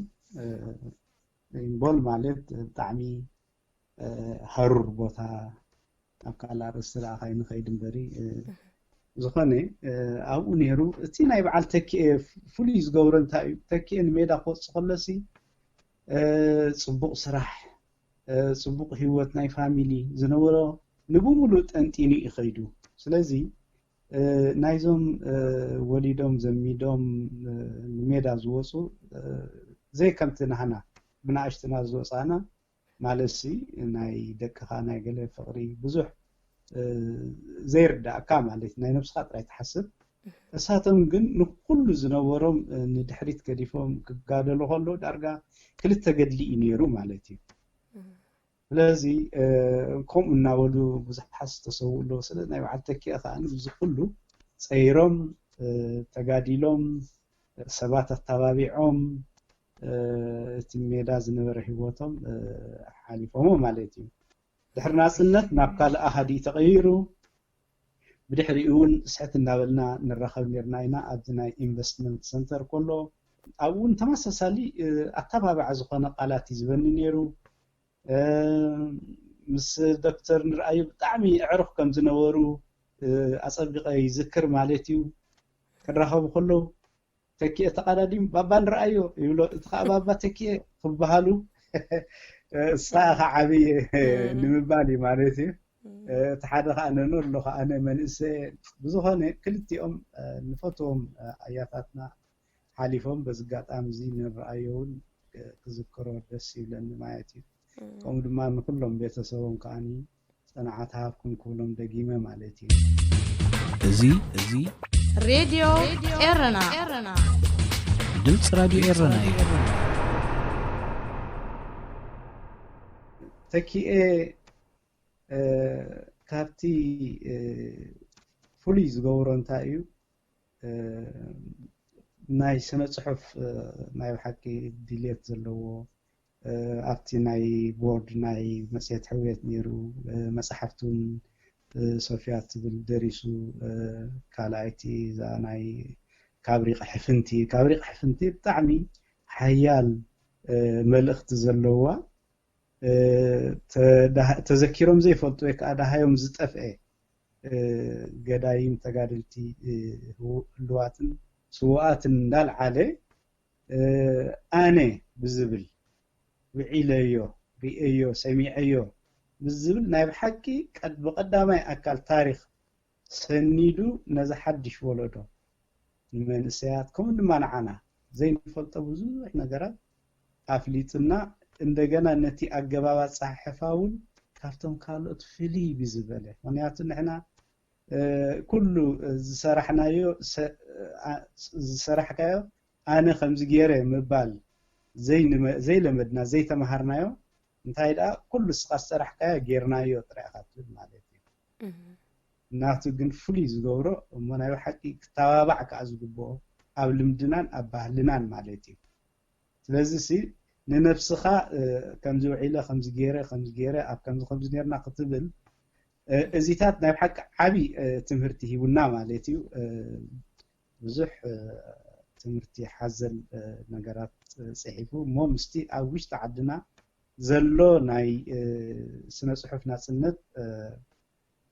ሂምቦል ማለት ብጣዕሚ ሃሩር ቦታ ኣብ ካልእ ኣርእስቲ ደኣ ካይንኸይድ እምበሪ ዝኾነ ኣብኡ ነይሩ። እቲ ናይ በዓል ተኪኤ ፍሉይ ዝገብሮ እንታይ እዩ? ተኪኤ ንሜዳ ክወፅእ ከሎሲ ፅቡቕ ስራሕ፣ ፅቡቕ ህይወት ናይ ፋሚሊ ዝነበሮ ንብሙሉእ ጠንጢኑ እዩ ከይዱ። ስለዚ ናይዞም ወሊዶም ዘሚዶም ንሜዳ ዝወፁ ዘይከምቲ ናህና ብናእሽትና ዝወፃና ማለትሲ ናይ ደቅኻ ናይ ገለ ፍቕሪ ብዙሕ ዘይርዳእካ ማለት ናይ ነብስኻ ጥራይ ትሓስብ። እሳቶም ግን ንኩሉ ዝነበሮም ንድሕሪት ገዲፎም ክጋደሉ ከለዉ ዳርጋ ክልተ ገድሊ እዩ ነይሩ ማለት እዩ። ስለዚ ከምኡ እናበሉ ብዙሓት ዝተሰውኡ ኣለዉ። ስለ ናይ በዓል ተኪኤ ከዓ ብዙ ኩሉ ፀይሮም ተጋዲሎም ሰባት ኣተባቢዖም እቲ ሜዳ ዝነበረ ህይወቶም ሓሊፎሞ ማለት እዩ። ድሕሪ ናፅነት ናብ ካልእ ኣሃዲ ተቐይሩ። ብድሕሪኡ እውን ስሕት እናበልና ንራኸብ ነርና ኢና። ኣብዚ ናይ ኢንቨስትመንት ሰንተር ከሎ ኣብኡ እውን ተመሳሳሊ ኣተባባዒ ዝኾነ ቃላት እዩ ዝበኒ ነይሩ። ምስ ዶክተር ንርኣዩ ብጣዕሚ ኣዕሩኽ ከም ዝነበሩ ኣፀቢቐ ይዝክር ማለት እዩ። ክራኸቡ ከለዉ ተኪኤ ተቓዳዲም ባባ ንርኣዮ ይብሎ፣ እቲ ከዓ ባባ ተኪኤ ክበሃሉ እሳ ኢኻ ዓብይ ንምባል እዩ ማለት እዩ። እቲ ሓደ ከዓ ነኖ ኣለኹ ኣነ መንእሰ ብዝኾነ ክልቲኦም ንፈትዎም ኣያታትና ሓሊፎም በዚ ኣጋጣሚ እዚ ንርኣዮ እውን ክዝክሮ ደስ ይብለኒ ማለት እዩ። ከምኡ ድማ ንኩሎም ቤተሰቦም ከዓኒ ፅንዓት ሃብኩም ክብሎም ደጊመ ማለት እዩ። እዚ እዚ ሬድዮ ኤረና ድምፂ ራድዮ ኤረና እዩ። ተኪኤ ካብቲ ፍሉይ ዝገብሮ እንታይ እዩ? ናይ ስነ ፅሑፍ ናይ ብሓቂ ድልየት ዘለዎ ኣብቲ ናይ ቦርድ ናይ መፅሄት ሕውየት ነይሩ። መፅሓፍቲ እውን ሶፊያ ትብል ደሪሱ። ካልኣይቲ እዛ ናይ ካብ ሪቕ ሕፍንቲ ካብ ሪቕ ሕፍንቲ ብጣዕሚ ሓያል መልእኽቲ ዘለዋ ተዘኪሮም ዘይፈልጡ ወይ ከዓ ደሃዮም ዝጠፍአ ገዳይም ተጋደልቲ ህልዋትን ስውኣትን እንዳልዓለ ኣነ ብዝብል ውዒለዮ ርእየዮ ሰሚዐዮ ብዝብል ናይ ብሓቂ ብቐዳማይ ኣካል ታሪኽ ሰኒዱ ነዚ ሓድሽ ወለዶ ንመንእሰያት ከምኡ ድማ ንዓና ዘይንፈልጦ ብዙሕ ነገራት ኣፍሊጥና እንደገና ነቲ ኣገባብ ኣፀሓሕፋ እውን ካብቶም ካልኦት ፍልይ ብዝበለ ምክንያቱ ንሕና ኩሉ ዝሰራሕናዮ ዝሰራሕካዮ ኣነ ከምዚ ገይረ ምባል ዘይለመድና ዘይተምሃርናዮ እንታይ ደኣ ኩሉ እስኻ ዝሰራሕካዮ ጌርናዮ ጥራይ ኢኻ ትብል ማለት እዩ። ናቱ ግን ፍሉይ ዝገብሮ እሞ ናይ ብሓቂ ክተባባዕ ከኣ ዝግብኦ ኣብ ልምድናን ኣብ ባህልናን ማለት እዩ። ስለዚ ሲ ንነብስኻ ከምዚ ውዒለ ከምዚ ገይረ ከምዚ ገይረ ኣብ ከምዚ ከምዚ ነርና ክትብል እዚታት ናይ ብሓቂ ዓብዪ ትምህርቲ ሂቡና ማለት እዩ። ብዙሕ ትምህርቲ ሓዘል ነገራት ፅሒፉ እሞ ምስቲ ኣብ ውሽጢ ዓድና ዘሎ ናይ ስነ ፅሑፍ ናፅነት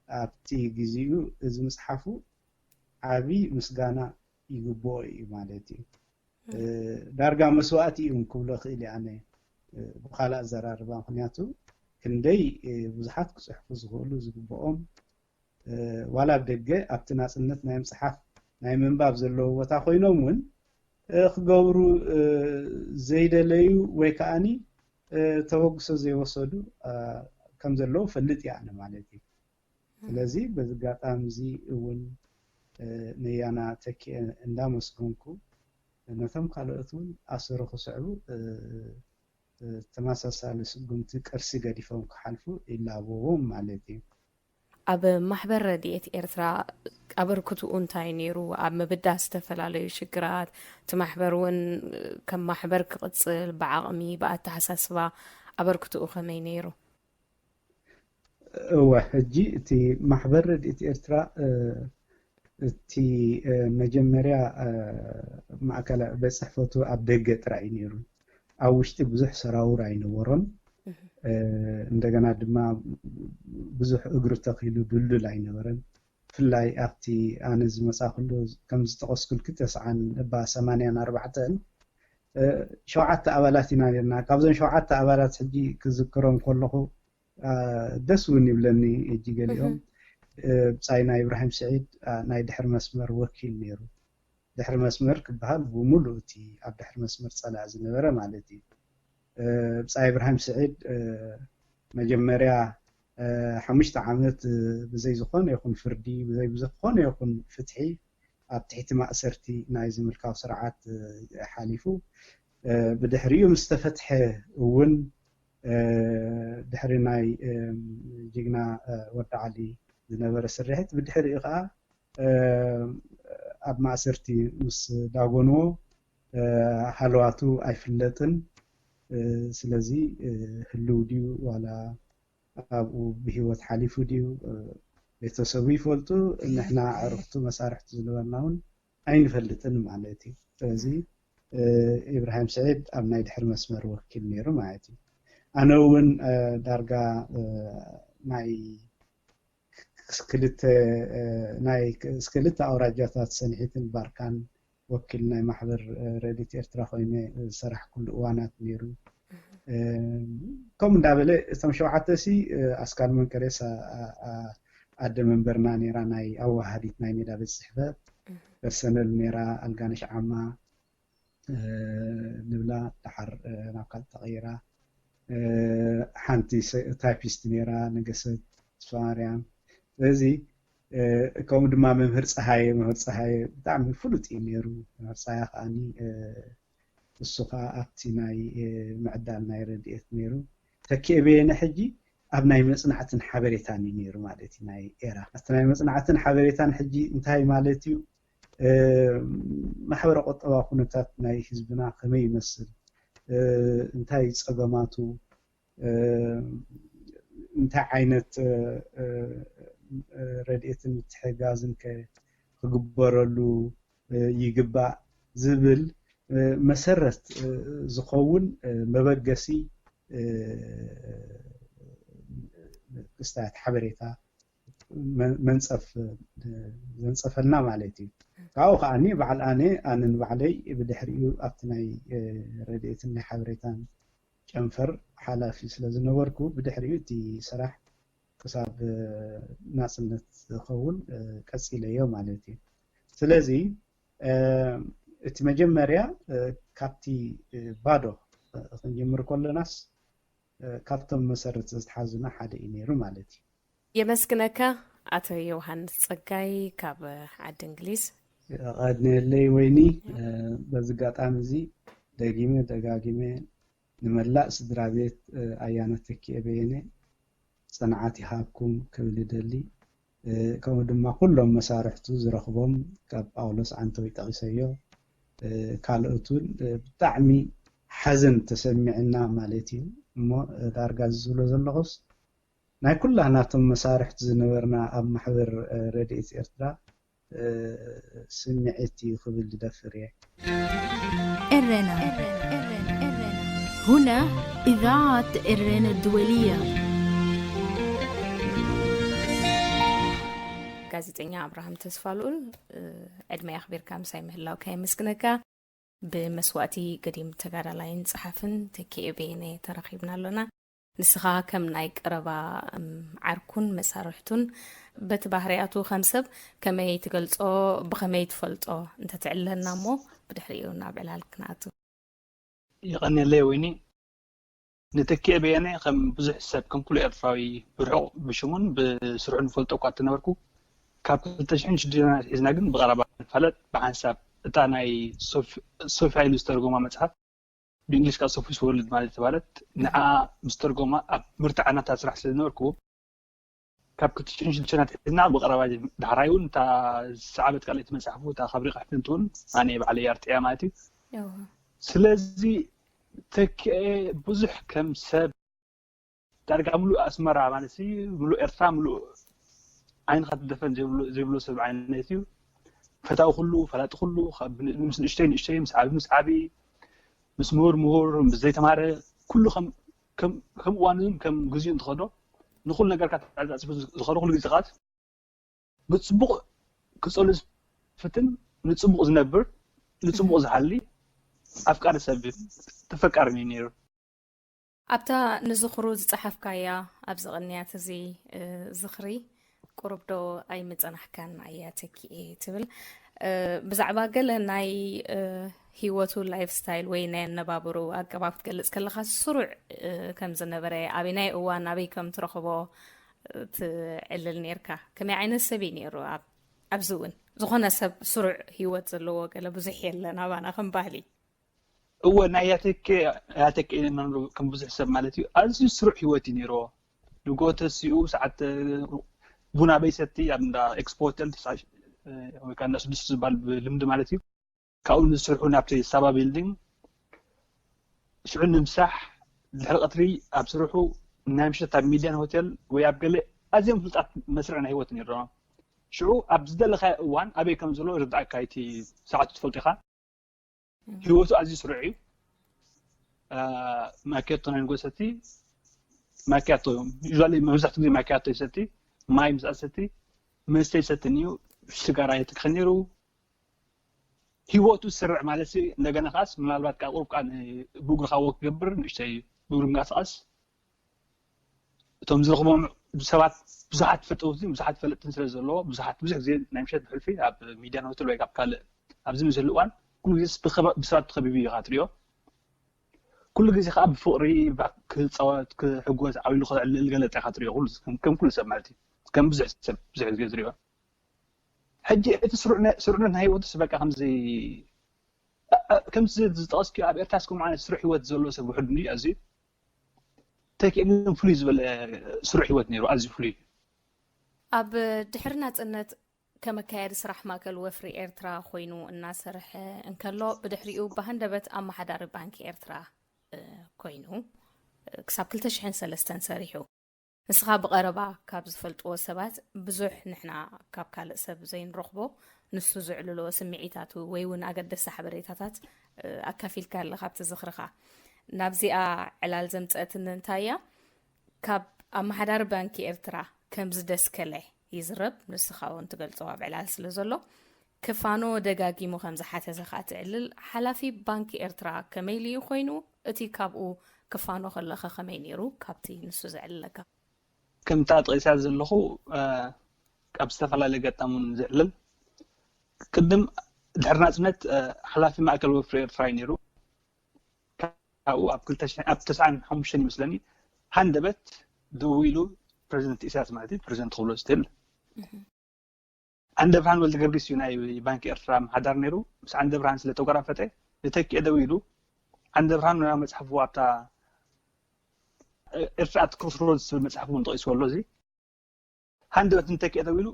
ኣብቲ ግዜኡ እዚ ምፅሓፉ ዓብዪ ምስጋና ይግብኦ እዩ ማለት እዩ። ዳርጋ መስዋእቲ እዩ ክብሎ ክእል ኣነ ብካልእ ኣዘራርባ። ምክንያቱ ክንደይ ብዙሓት ክፅሕፉ ዝኽእሉ ዝግብኦም ዋላ ኣብ ደገ ኣብቲ ናፅነት ናይ ምፅሓፍ ናይ ምንባብ ዘለዎ ቦታ ኮይኖም እውን ክገብሩ ዘይደለዩ ወይ ከዓኒ ተበግሶ ዘይወሰዱ ከም ዘለዉ ፈልጥ እየ ኣነ ማለት እዩ። ስለዚ በዚ ኣጋጣሚ እዚ እውን ነያና ተኪኤ እንዳመስገንኩ ነቶም ካልኦት እውን ኣሰሩ ክስዕቡ ተመሳሳሊ ስጉምቲ ቅርሲ ገዲፎም ክሓልፉ ይላበዎም ማለት እዩ። ኣብ ማሕበር ረድኤት ኤርትራ ኣበርክትኡ እንታይ ነይሩ? ኣብ ምብዳህ ዝተፈላለዩ ሽግራት እቲ ማሕበር እውን ከም ማሕበር ክቕፅል ብዓቕሚ ብኣተሓሳስባ ኣበርክትኡ ከመይ ነይሩ? እወ ሕጂ እቲ ማሕበር ረድኤት ኤርትራ እቲ መጀመርያ ማእከላ ቤት ፅሕፈቱ ኣብ ደገ ጥራይ እዩ ነይሩ። ኣብ ውሽጢ ብዙሕ ሰራውር ኣይነበሮን። እንደገና ድማ ብዙሕ እግሪ ተኺሉ ድልዱል ኣይነበረን። ብፍላይ ኣብቲ ኣነ ዝመፃእኩሉ ከም ዝጠቐስኩልኪ ተስዓን እባ ሰማንያን ኣርባዕተን ሸውዓተ ኣባላት ኢና ነርና። ካብዞን ሸውዓተ ኣባላት ሕጂ ክዝክሮም ከለኹ ደስ እውን ይብለኒ። ሕጂ ገሊኦም ብጻይና ኢብራሂም ስዒድ ናይ ድሕሪ መስመር ወኪል ነይሩ። ድሕሪ መስመር ክበሃል ብምሉእ እቲ ኣብ ድሕሪ መስመር ጸላኢ ዝነበረ ማለት እዩ። ብጻይ ኢብራሂም ስዒድ መጀመርያ ሓሙሽተ ዓመት ብዘይ ዝኾነ ይኹን ፍርዲ ብዘይ ዝኾነ ይኹን ፍትሒ ኣብ ትሕቲ ማእሰርቲ ናይ ዝምልካዊ ስርዓት ሓሊፉ ብድሕሪኡ ምስ ተፈትሐ እውን ድሕሪ ናይ ጅግና ወዲ ዓሊ ዝነበረ ስርሒት ብድሕሪኡ ከዓ ኣብ ማእሰርቲ ምስ ዳጎንዎ ሃለዋቱ ኣይፍለጥን። ስለዚ ህልው ድዩ ዋላ ኣብኡ ብሂወት ሓሊፉ ድዩ ቤተሰቡ ይፈልጡ፣ ንሕና ኣዕርኽቱ መሳርሕቱ ዝነበርና እውን ኣይንፈልጥን ማለት እዩ። ስለዚ ኢብራሂም ስዒድ ኣብ ናይ ድሕሪ መስመር ወኪል ነይሩ ማለት እዩ። ኣነ እውን ዳርጋ ናይ ክልተ ናይ ክልተ ኣውራጃታት ሰንሒትን ባርካን ወኪል ናይ ማሕበር ረድኤት ኤርትራ ኮይነ ዝሰራሕኩሉ እዋናት ነይሩ። ከምኡ እንዳበለ እቶም ሸውዓተ ሲ ኣስካል መንቀሬሳ ኣደ መንበርና ነይራ፣ ናይ ኣዋሃዲት ናይ ሜዳ ቤት ፅሕፈት ፐርሰነል ነይራ፣ ኣልጋነሽ ዓማ ንብላ፣ ደሓር ናብ ካልእ ተቐይራ። ሓንቲ ታይፒስት ነይራ፣ ነገሰት ተስፋማርያም። ስለዚ ከምኡ ድማ መምህር ፀሃየ፣ መምህር ፀሃየ ብጣዕሚ ፍሉጥ እዩ ነይሩ። መምህር ፀሃየ ከዓኒ እሱ ከዓ ኣብቲ ናይ ምዕዳል ናይ ረድኤት ነይሩ። ተኪኤ በየነ ሕጂ ኣብ ናይ መፅናዕትን ሓበሬታን እዩ ነይሩ ማለት እዩ። ናይ ኤራ ኣብቲ ናይ መፅናዕትን ሓበሬታን ሕጂ እንታይ ማለት እዩ? ማሕበረ ቁጠባ ኩነታት ናይ ህዝብና ከመይ ይመስል፣ እንታይ ፀገማቱ፣ እንታይ ዓይነት ረድኤትን ምትሕጋዝን ከ ክግበረሉ ይግባእ ዝብል መሰረት ዝኸውን መበገሲ ክስታት ሓበሬታ መንፀፍ ዘንፀፈልና ማለት እዩ። ካብኡ ከዓኒ በዓል ኣነ ኣነ ንባዕለይ ብድሕሪኡ ኣብቲ ናይ ረድኤትን ናይ ሓበሬታን ጨንፈር ሓላፊ ስለ ዝነበርኩ ብድሕሪኡ እቲ ስራሕ ክሳብ ናፅነት ዝኸውን ቀፂለዮ ማለት እዩ። ስለዚ እቲ መጀመርያ ካብቲ ባዶ ክንጅምር ከለናስ ካብቶም መሰረት ዝተሓዙና ሓደ እዩ ነይሩ ማለት እዩ። የመስግነካ ኣቶ ዮውሃንስ ጸጋይ ካብ ዓዲ እንግሊዝ። ቀድንየለይ ወይኒ። በዚ ኣጋጣሚ እዚ ደጊመ ደጋጊመ ንመላእ ስድራ ቤት ኣያና ተኪኤ በየነ ጽንዓት ይሃብኩም ክብል ይደሊ። ከምኡ ድማ ኩሎም መሳርሕቱ ዝረኽቦም ካብ ጳውሎስ ዓንተወይ ጠቒሰዮ፣ ካልኦት እውን ብጣዕሚ ሓዘን ተሰሚዕና ማለት እዩ። እሞ ዳርጋ ዝብሎ ዘለኹስ ናይ ኩላህናቶም መሳርሕቲ ዝነበርና ኣብ ማሕበር ረድኤት ኤርትራ ስምዒት እዩ ክብል ዝደፍር እየ። ኤረና هنا إذاعة إرينا الدولية. ጋዜጠኛ ኣብርሃም ተስፋልኡል፣ ዕድመ ኣኽቢርካ ምሳይ ምህላውካ የመስግነካ። ብመስዋእቲ ገዲም ተጋዳላይን ጸሓፍን ተኪኤ በየነ ተራኺብና ኣሎና። ንስኻ ከም ናይ ቀረባ ዓርኩን መሳርሕቱን፣ በቲ ባህርያቱ ከም ሰብ ከመይ ትገልጾ፣ ብኸመይ ትፈልጦ እንተትዕልለና እሞ ብድሕሪኡ ናብ ዕላል ክንኣቱ። የቐንየለይ ወይኒ። ንተኪኤ በየነ ከም ብዙሕ ሰብ፣ ከም ኩሉ ኤርትራዊ፣ ብርሑቕ ብሽሙን ብስርሑ ንፈልጦ እኳ እንተነበርኩ፣ ካብ ክልተ ሽሕን ሽዱሽተን ኣትሒዝና ግን ብቐረባ ንፋለጥ። ብሓንሳብ እታ ናይ ሶፊ ኢሉ ዝተርጎማ መጽሓፍ፣ ብእንግሊሽ ከዓ ሶፊስ ወርልድ ማለት ተባለት፣ ንዓ ምስ ተርጎማ ኣብ ምርትዓና እታ ስራሕ ስለ ዝነበርኩ፣ ካብ ክልተ ሽሕን ሽዱሽተን ኣትሒዝና ብቐረባ፣ ዳሕራይ እውን እታ ዝሰዓበት ካልኣይቲ መጽሓፉ፣ እታ ካብ ሪቕ ሕፍንቲ እውን ኣነ ባዕለይ ኣርትዕያ ማለት እዩ። ስለዚ ተኪኤ ብዙሕ ከም ሰብ ዳርጋ ምሉእ ኣስመራ ማለት እዩ፣ ምሉእ ኤርትራ፣ ምሉእ ዓይንኻ ትደፈን ዘይብሎ ሰብ ዓይነት እዩ። ፈታዊ ኩሉ፣ ፈላጢ ኩሉ፣ ምስ ንእሽተይ ንእሽተይ፣ ምስ ዓቢ ምስ ዓቢ፣ ምስ ምሁር ምሁር፣ ምስ ዘይተማረ፣ ኩሉ ከም እዋኑን ከም ግዜኡን ትኸዶ፣ ንኹሉ ነገርካ ተዓጻጺፉ ዝኸዶ፣ ኩሉ ግዜ ኻት ብጽቡቕ ክጸሉ ዝፍትን፣ ንጽቡቕ ዝነብር፣ ንጽቡቕ ዝሓሊ ኣፍቃሪ ሰብ፣ ተፈቃሪ እዩ ነይሩ። ኣብታ ንዝኽሩ ዝጸሓፍካያ ኣብዚ ቅንያት እዚ ዝኽሪ ቁሩብ ዶ ኣይምጸናሕካን ኣያ ተኪኤ ትብል። ብዛዕባ ገለ ናይ ህይወቱ ላይፍ ስታይል ወይ ናይ ኣነባብሩ ኣገባብ ክትገልጽ ከለኻ ስሩዕ ከም ዝነበረ፣ ኣበይ ናይ እዋን ኣበይ ከም ትረኽቦ ትዕልል ነርካ። ከመይ ዓይነት ሰብ እዩ ነይሩ? ኣብዚ እውን ዝኾነ ሰብ ስሩዕ ህይወት ዘለዎ ገለ ብዙሕ የለን ኣባና ከም ባህሊ። እወ ናይ ያተኬ ያተኬ ከም ብዙሕ ሰብ ማለት እዩ። ኣዝዩ ስሩዕ ህይወት እዩ ነይርዎ። ንጎ ተሲኡ ሰዓት ቡና በይሰቲ ኣብ እንዳ ኤክስፖ ሆቴል ወይ ከዓ እንዳ ስድስት ዝበሃል ብልምዲ ማለት እዩ። ካብኡ ንስርሑ ናብቲ ሳባ ቢልዲንግ ሽዑ ንምሳሕ ድሕሪ ቀትሪ ኣብ ስርሑ ናይ ምሸት ኣብ ሚድያን ሆቴል ወይ ኣብ ገለ ኣዝዮም ፍሉጣት መስርዕ ናይ ህይወት ነይርዎ። ሽዑ ኣብ ዝደለኻዮ እዋን ኣበይ ከም ዘሎ ይርድኣካ። እቲ ሰዓቱ ትፈልጦ ኢኻ። ህይወቱ ኣዝዩ ስሩዕ እዩ። ማኪያቶ ናይ ንጎ ሰቲ ማኪያቶ እዮም። ዩዛሊ መብዛሕትኡ ግዜ ማኪያቶ ይሰቲ፣ ማይ ምስ ኣሰቲ መስተ ይሰትን እዩ። ሽጋራ የትክኽን ነይሩ። ህይወቱ ስርዕ ማለት ሲ እንደገና ከዓስ ምናልባት ካብ ቁሩብ ከዓ ብእግርካ ወክ ክገብር ንእሽተይ ብእግሩ ምንቀሳቐስ እቶም ዝረኽቦም ሰባት ብዙሓት ፈጠውቲ ብዙሓት ፈለጥትን ስለ ዘለዎ ብዙሓት ብዙሕ ግዜ ናይ ምሸት ብሕልፊ ኣብ ሚድያን ሆቴል ወይ ካብ ካልእ ኣብዚ ምስሉ እዋን ኩሉ ግዜ ብሰባት ተኸቢቡ እዩ ትሪኦ። ኩሉ ግዜ ከዓ ብፍቕሪ ክፃወት ክሕጎስ ዓብሉ ክዕልል ገለ ጥኻ ትሪኦ ከም ኩሉ ሰብ ማለት እዩ። ከም ብዙሕ ሰብ ብዙሕ ግዜ ትሪኦ። ሕጂ እቲ ስሩዕነት ናይ ህይወቱስ በቃ ከምዚ ከምዚ ዝጠቐስኪ ኣብ ኤርትራ እስኩም ዓይነት ስሩዕ ህይወት ዘሎ ሰብ ውሕድ እንዲ ኣዝዩ ተኪእ ግን ፍሉይ ዝበለ ስሩዕ ህይወት ነይሩ ኣዝዩ ፍሉይ። ኣብ ድሕሪ ናጽነት ከመካየዲ ስራሕ ማእከል ወፍሪ ኤርትራ ኮይኑ እናሰርሐ እንከሎ ብድሕሪኡ ብሃንደበት ኣመሓዳሪ ባንኪ ኤርትራ ኮይኑ ክሳብ ክልተ ሽሕን ሰለስተን ሰሪሑ። ንስኻ ብቐረባ ካብ ዝፈልጥዎ ሰባት ብዙሕ ንሕና ካብ ካልእ ሰብ ዘይንረኽቦ ንሱ ዘዕልሎ ስምዒታቱ ወይ እውን ኣገደስቲ ሓበሬታታት ኣካፊልካ ኣለኻ ኣብቲ ዝኽርኻ። ናብዚኣ ዕላል ዘምፀአትኒ እንታይ እያ? ካብ ኣመሓዳሪ ባንኪ ኤርትራ ከም ዝደስከለ ይዝረብ፣ ንስኻ እውን ትገልጾ ኣብ ዕላል ስለ ዘሎ። ክፋኖ ደጋጊሙ ከም ዝሓተተ ከኣ ትዕልል። ሓላፊ ባንኪ ኤርትራ ከመይ ኢሉ እዩ ኮይኑ? እቲ ካብኡ ክፋኖ ከለኸ ከመይ ነይሩ ካብቲ ንሱ ዘዕልለካ? ከምታ ጠቒሳ ዘለኹ ካብ ዝተፈላለየ ኣጋጣሚ እውን ዝዕልል። ቅድም ድሕሪ ናጽነት ሓላፊ ማእከል ወፍሪ ኤርትራ እዩ ነይሩ። ካብኡ ኣብ ክልተ ሽሕን ኣብ ተስዓን ሓሙሽተን ይመስለኒ ሃንደበት ደዊሉ ፕረዚደንት ኢሳያስ ማለት እዩ ፕረዚደንት ክብሎ ዝትል ዓንደብርሃን ወልደገርጊስ እዩ ናይ ባንኪ ኤርትራ ኣመሓዳሪ ነይሩ። ምስ ዓንደብርሃን ስለ ተጓራፈጠ ንተኪኤ ደዊሉ ዓንደብርሃን ናብ መጽሓፉ ኣብታ ኤርትራ ኣት ክሮስሮድስ ዝብል መፅሓፍ እውን ጠቂስዎ ኣሎ። እዚ ሃንደበት እንተኪአ ተብሉ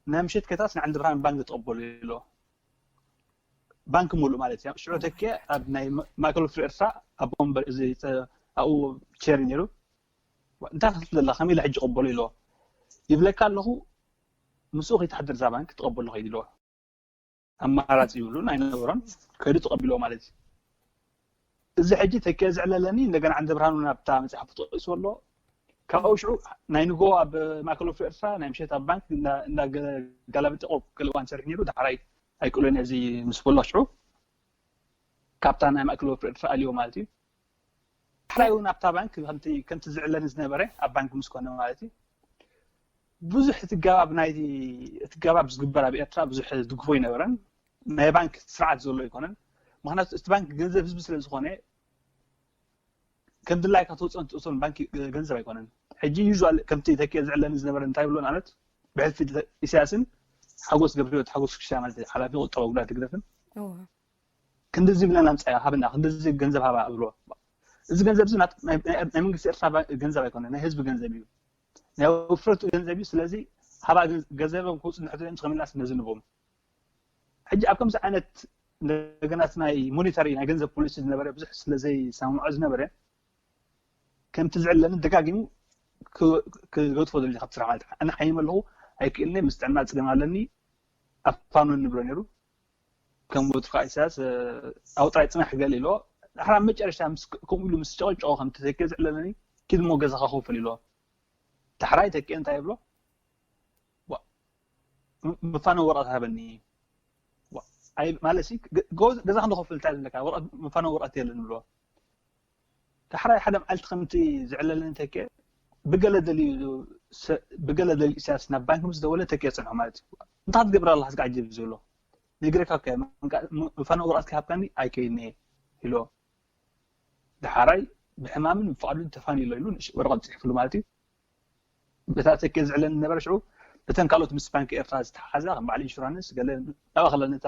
ናይ ምሸት ከታስ ንዓንዲ ብርሃን ባንክ ትቐበሉ ኢሎ። ባንክ ሙሉእ ማለት እዩ። ሽዑ ተኪአ ኣብ ናይ ማእከል ወፍሪ ኤርትራ ኣብ ወንበር እዚ ኣብኡ ቸር ነይሩ። እንታይ ክትብል ዘላ ከመይ ኢለ ሕጂ ቀበሉ ኢሎ ይብለካ ኣለኹ። ምስኡ ከይትሓድር እዛ ባንክ ትቐበሉ ከይድ ኢልዎ። ኣማራፂ ይብሉን ኣይነበሮን። ከይዱ ተቐቢልዎ ማለት እዩ። እዚ ሕጂ ተኪአ ዝዕለለኒ እንደገና ዓንደ ብርሃኑ ናብታ መፅሓፉ ተጠቂሱ ኣሎ። ካብኡ ሽዑ ናይ ንጎ ኣብ ማእከል ወፍሪ ኤርትራ ናይ ምሸት ኣብ ባንክ እንዳጋላበጠ ክልእዋን ሰርሕ ነይሩ። ዳሕራይ ኣይቅሎን እዚ ምስ በሎ ሽዑ ካብታ ናይ ማእከል ወፍሪ ኤርትራ ኣልዮ ማለት እዩ። ዳሕራይ እውን ኣብታ ባንክ ከምቲ ዝዕለኒ ዝነበረ ኣብ ባንክ ምስ ኮነ ማለት እዩ። ብዙሕ እቲ ገባብ ናይቲ እቲ ገባብ ዝግበር ኣብ ኤርትራ ብዙሕ ዝድግፎ ኣይነበረን። ናይ ባንክ ስርዓት ዘሎ ኣይኮነን። ምክንያቱ እቲ ባንክ ገንዘብ ህዝቢ ስለ ዝኾነ ከም ድላይካ ተውፅኦን ትእቶን ባንክ ገንዘብ ኣይኮነን። ሕጂ ዩ ከምቲ ተኪ ዝዕለኒ ዝነበረ እንታይ ብሎ ማለት ብሕልፊ ኢሳያስን ሓጎስ ገብረህይወት ሓጎስ ክሻ ማለት ሓላፊ ቁጠባ ጉዳት ህግደፍን ክንድዚ ብለን ኣምፃያ ሃብና ክንድዚ ገንዘብ ሃባ ብሎ። እዚ ገንዘብ እዚ ናይ መንግስቲ ኤርትራ ገንዘብ ኣይኮነ ናይ ህዝቢ ገንዘብ እዩ። ናይ ውፍረቱ ገንዘብ እዩ። ስለዚ ሃባ ገንዘቦም ክውፅ ንሕቶ እዮም ከመልናስ ነዝንቦም። ሕጂ ኣብ ከምዚ ዓይነት እንደገና ናይ ሞኒተሪ ናይ ገንዘብ ፖሊሲ ዝነበረ ብዙሕ ስለ ዘይሰምዖ ዝነበረ ከምቲ ዝዕለኒ ደጋጊሙ ክገድፎ ደሊ ካብ ስራሕ ማለት ኣነ ሓይም ኣለኹ ኣይክእልኒ ምስ ጥዕና ፅገም ኣለኒ ኣፋኖ ንብሎ ነይሩ። ከም ወትሩ ከዓ ኢሳያስ ኣብኡ ጥራይ ፅናሕ ገለ ኢልዎ። ዳሕራ መጨረሽታ ከምኡ ኢሉ ምስ ጨቐጨቖ ከም ተተኪ ዝዕለለኒ ኪድ እሞ ገዛኻ ክውፈል ኢልዎ። ዳሕራይ ተኪ እንታይ ይብሎ መፋነዊ ወረቐት ሃበኒ ማለት ገዛ ክንኸፍል እንታይ ዘለካ መፋነዊ ወረቐት የለን ብሎ። ዳሕራይ ሓደ መዓልቲ ከምቲ ዝዕለለኒ ተኪ ብገለ ደልዩ ብገለ ደልዩ ኢሳያስ ናብ ባንክ ምስ ደወለ ተኪ የፅንሖ ማለት እዩ። እንታይ ክትገብር ኣለካ ዝጋዕጅብ ዝብሎ ነግረካ መፋነዊ ወረቐት ከይሃብካኒ ኣይከይድኒ ኢሎ። ዳሕራይ ብሕማምን ብፍቓዱን ተፋንዩ ኣሎ ኢሉ ወረቐት ፅሒፍሉ ማለት እዩ። በታ ተኪ ዝዕለኒ ነበረ ሽዑ በተን ካልኦት ምስ ባንክ ኤርትራ ዝተሓሓዛ ከም በዓል ኢንሹራንስ ገለ ናብኣ ከላ ነታ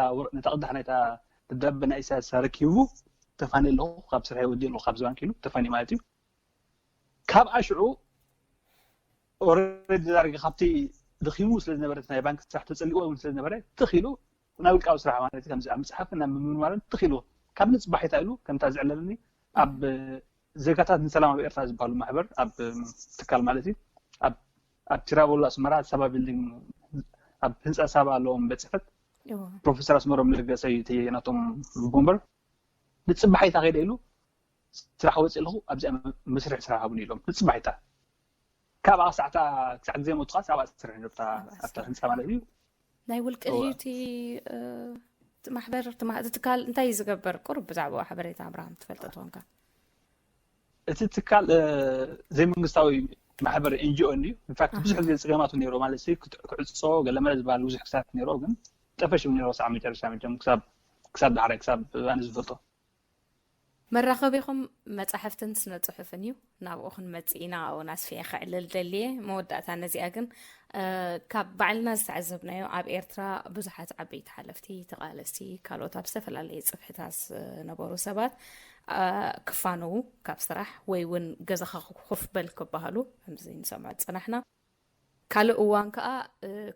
ቅዳሕ ናይታ ደብዳበ ናይ ኢሳያስ ረኪቡ ተፋንየ ኣለኹ ካብ ስርሐይ ወዲእ ኣለኹ ካብዚ ባንክ ኢሉ ተፋንዩ ማለት እዩ። ካብኣ ሽዑ ኦረዲ ዳርጋ ካብቲ ደኺሙ ስለ ዝነበረ ናይ ባንክ ስራሕ ተፀሊእዎ እውን ስለ ዝነበረ ትኽ ኢሉ ናይ ውልቃዊ ስራሕ ማለት ከምዚ ኣብ መፅሓፍ ናብ ምምርማርን ትኽ ኢሉ ካብ ንፅባሒታ ኢሉ ከምታ ዝዕለለኒ ኣብ ዜጋታት ንሰላም ኣብ ኤርትራ ዝበሃሉ ማሕበር ኣብ ትካል ማለት እዩ ኣብ ቲራቦሎ ኣስመራ ሳባ ቢልዲንግ ኣብ ህንፃ ሳባ ኣለዎም ቤት ፅሕፈት ፕሮፌሰር ኣስመሮም ለገሰ እዩ እቲ ናቶም ቦምበር ንፅባሒታ ከይደ ኢሉ ስራሕ ወፂእ ኣለኹ ኣብዚኣ መስርሕ ስራሕ ሃቡኒ ኢሎም ንፅባሒታ ካብ ኣሳዕታ ክሳዕ ግዜ ሞትኻስ ኣብኣ ትሰርሕ ነርታ ኣብታ ህንፃ ማለት እዩ። ናይ ውልቂ ድዩ እቲ ማሕበር እቲ ትካል እንታይ እዩ ዝገብር? ቁሩብ ብዛዕባኡ ሓበሬታ ኣብርሃም ትፈልጦ ትኾንካ? እቲ ትካል ዘይመንግስታዊ ማሕበር ኤንጂኦ እዩ። ኢንፋክት ብዙሕ ግዜ ፀገማቱ ነይሩ ማለት ክዕፆ ገለመለ ዝበሃል ብዙሕ ክሳት ነይሩ ግን ጠፈሽ ነይሩ ሳዕ መጨረሻ መቸም ክሳብ ክሳብ ዳሕራይ ክሳብ ኣነ ዝፈልጦ መራኸቢኹም መጻሕፍትን ስነ ጽሑፍን እዩ። ናብኡ ክንመጽእ ኢና። ኣብኡ ኣስፍየ ከዕልል ደልየ። መወዳእታ ነዚኣ ግን ካብ ባዕልና ዝተዓዘብናዮ ኣብ ኤርትራ ብዙሓት ዓበይቲ ሓለፍቲ፣ ተቓለስቲ፣ ካልኦት ኣብ ዝተፈላለየ ጽፍሕታት ዝነበሩ ሰባት ክፋነዉ ካብ ስራሕ ወይ እውን ገዛኻ ኮፍ በል ክበሃሉ ከምዚ ንሰምዖ ዝጸናሕና። ካልእ እዋን ከኣ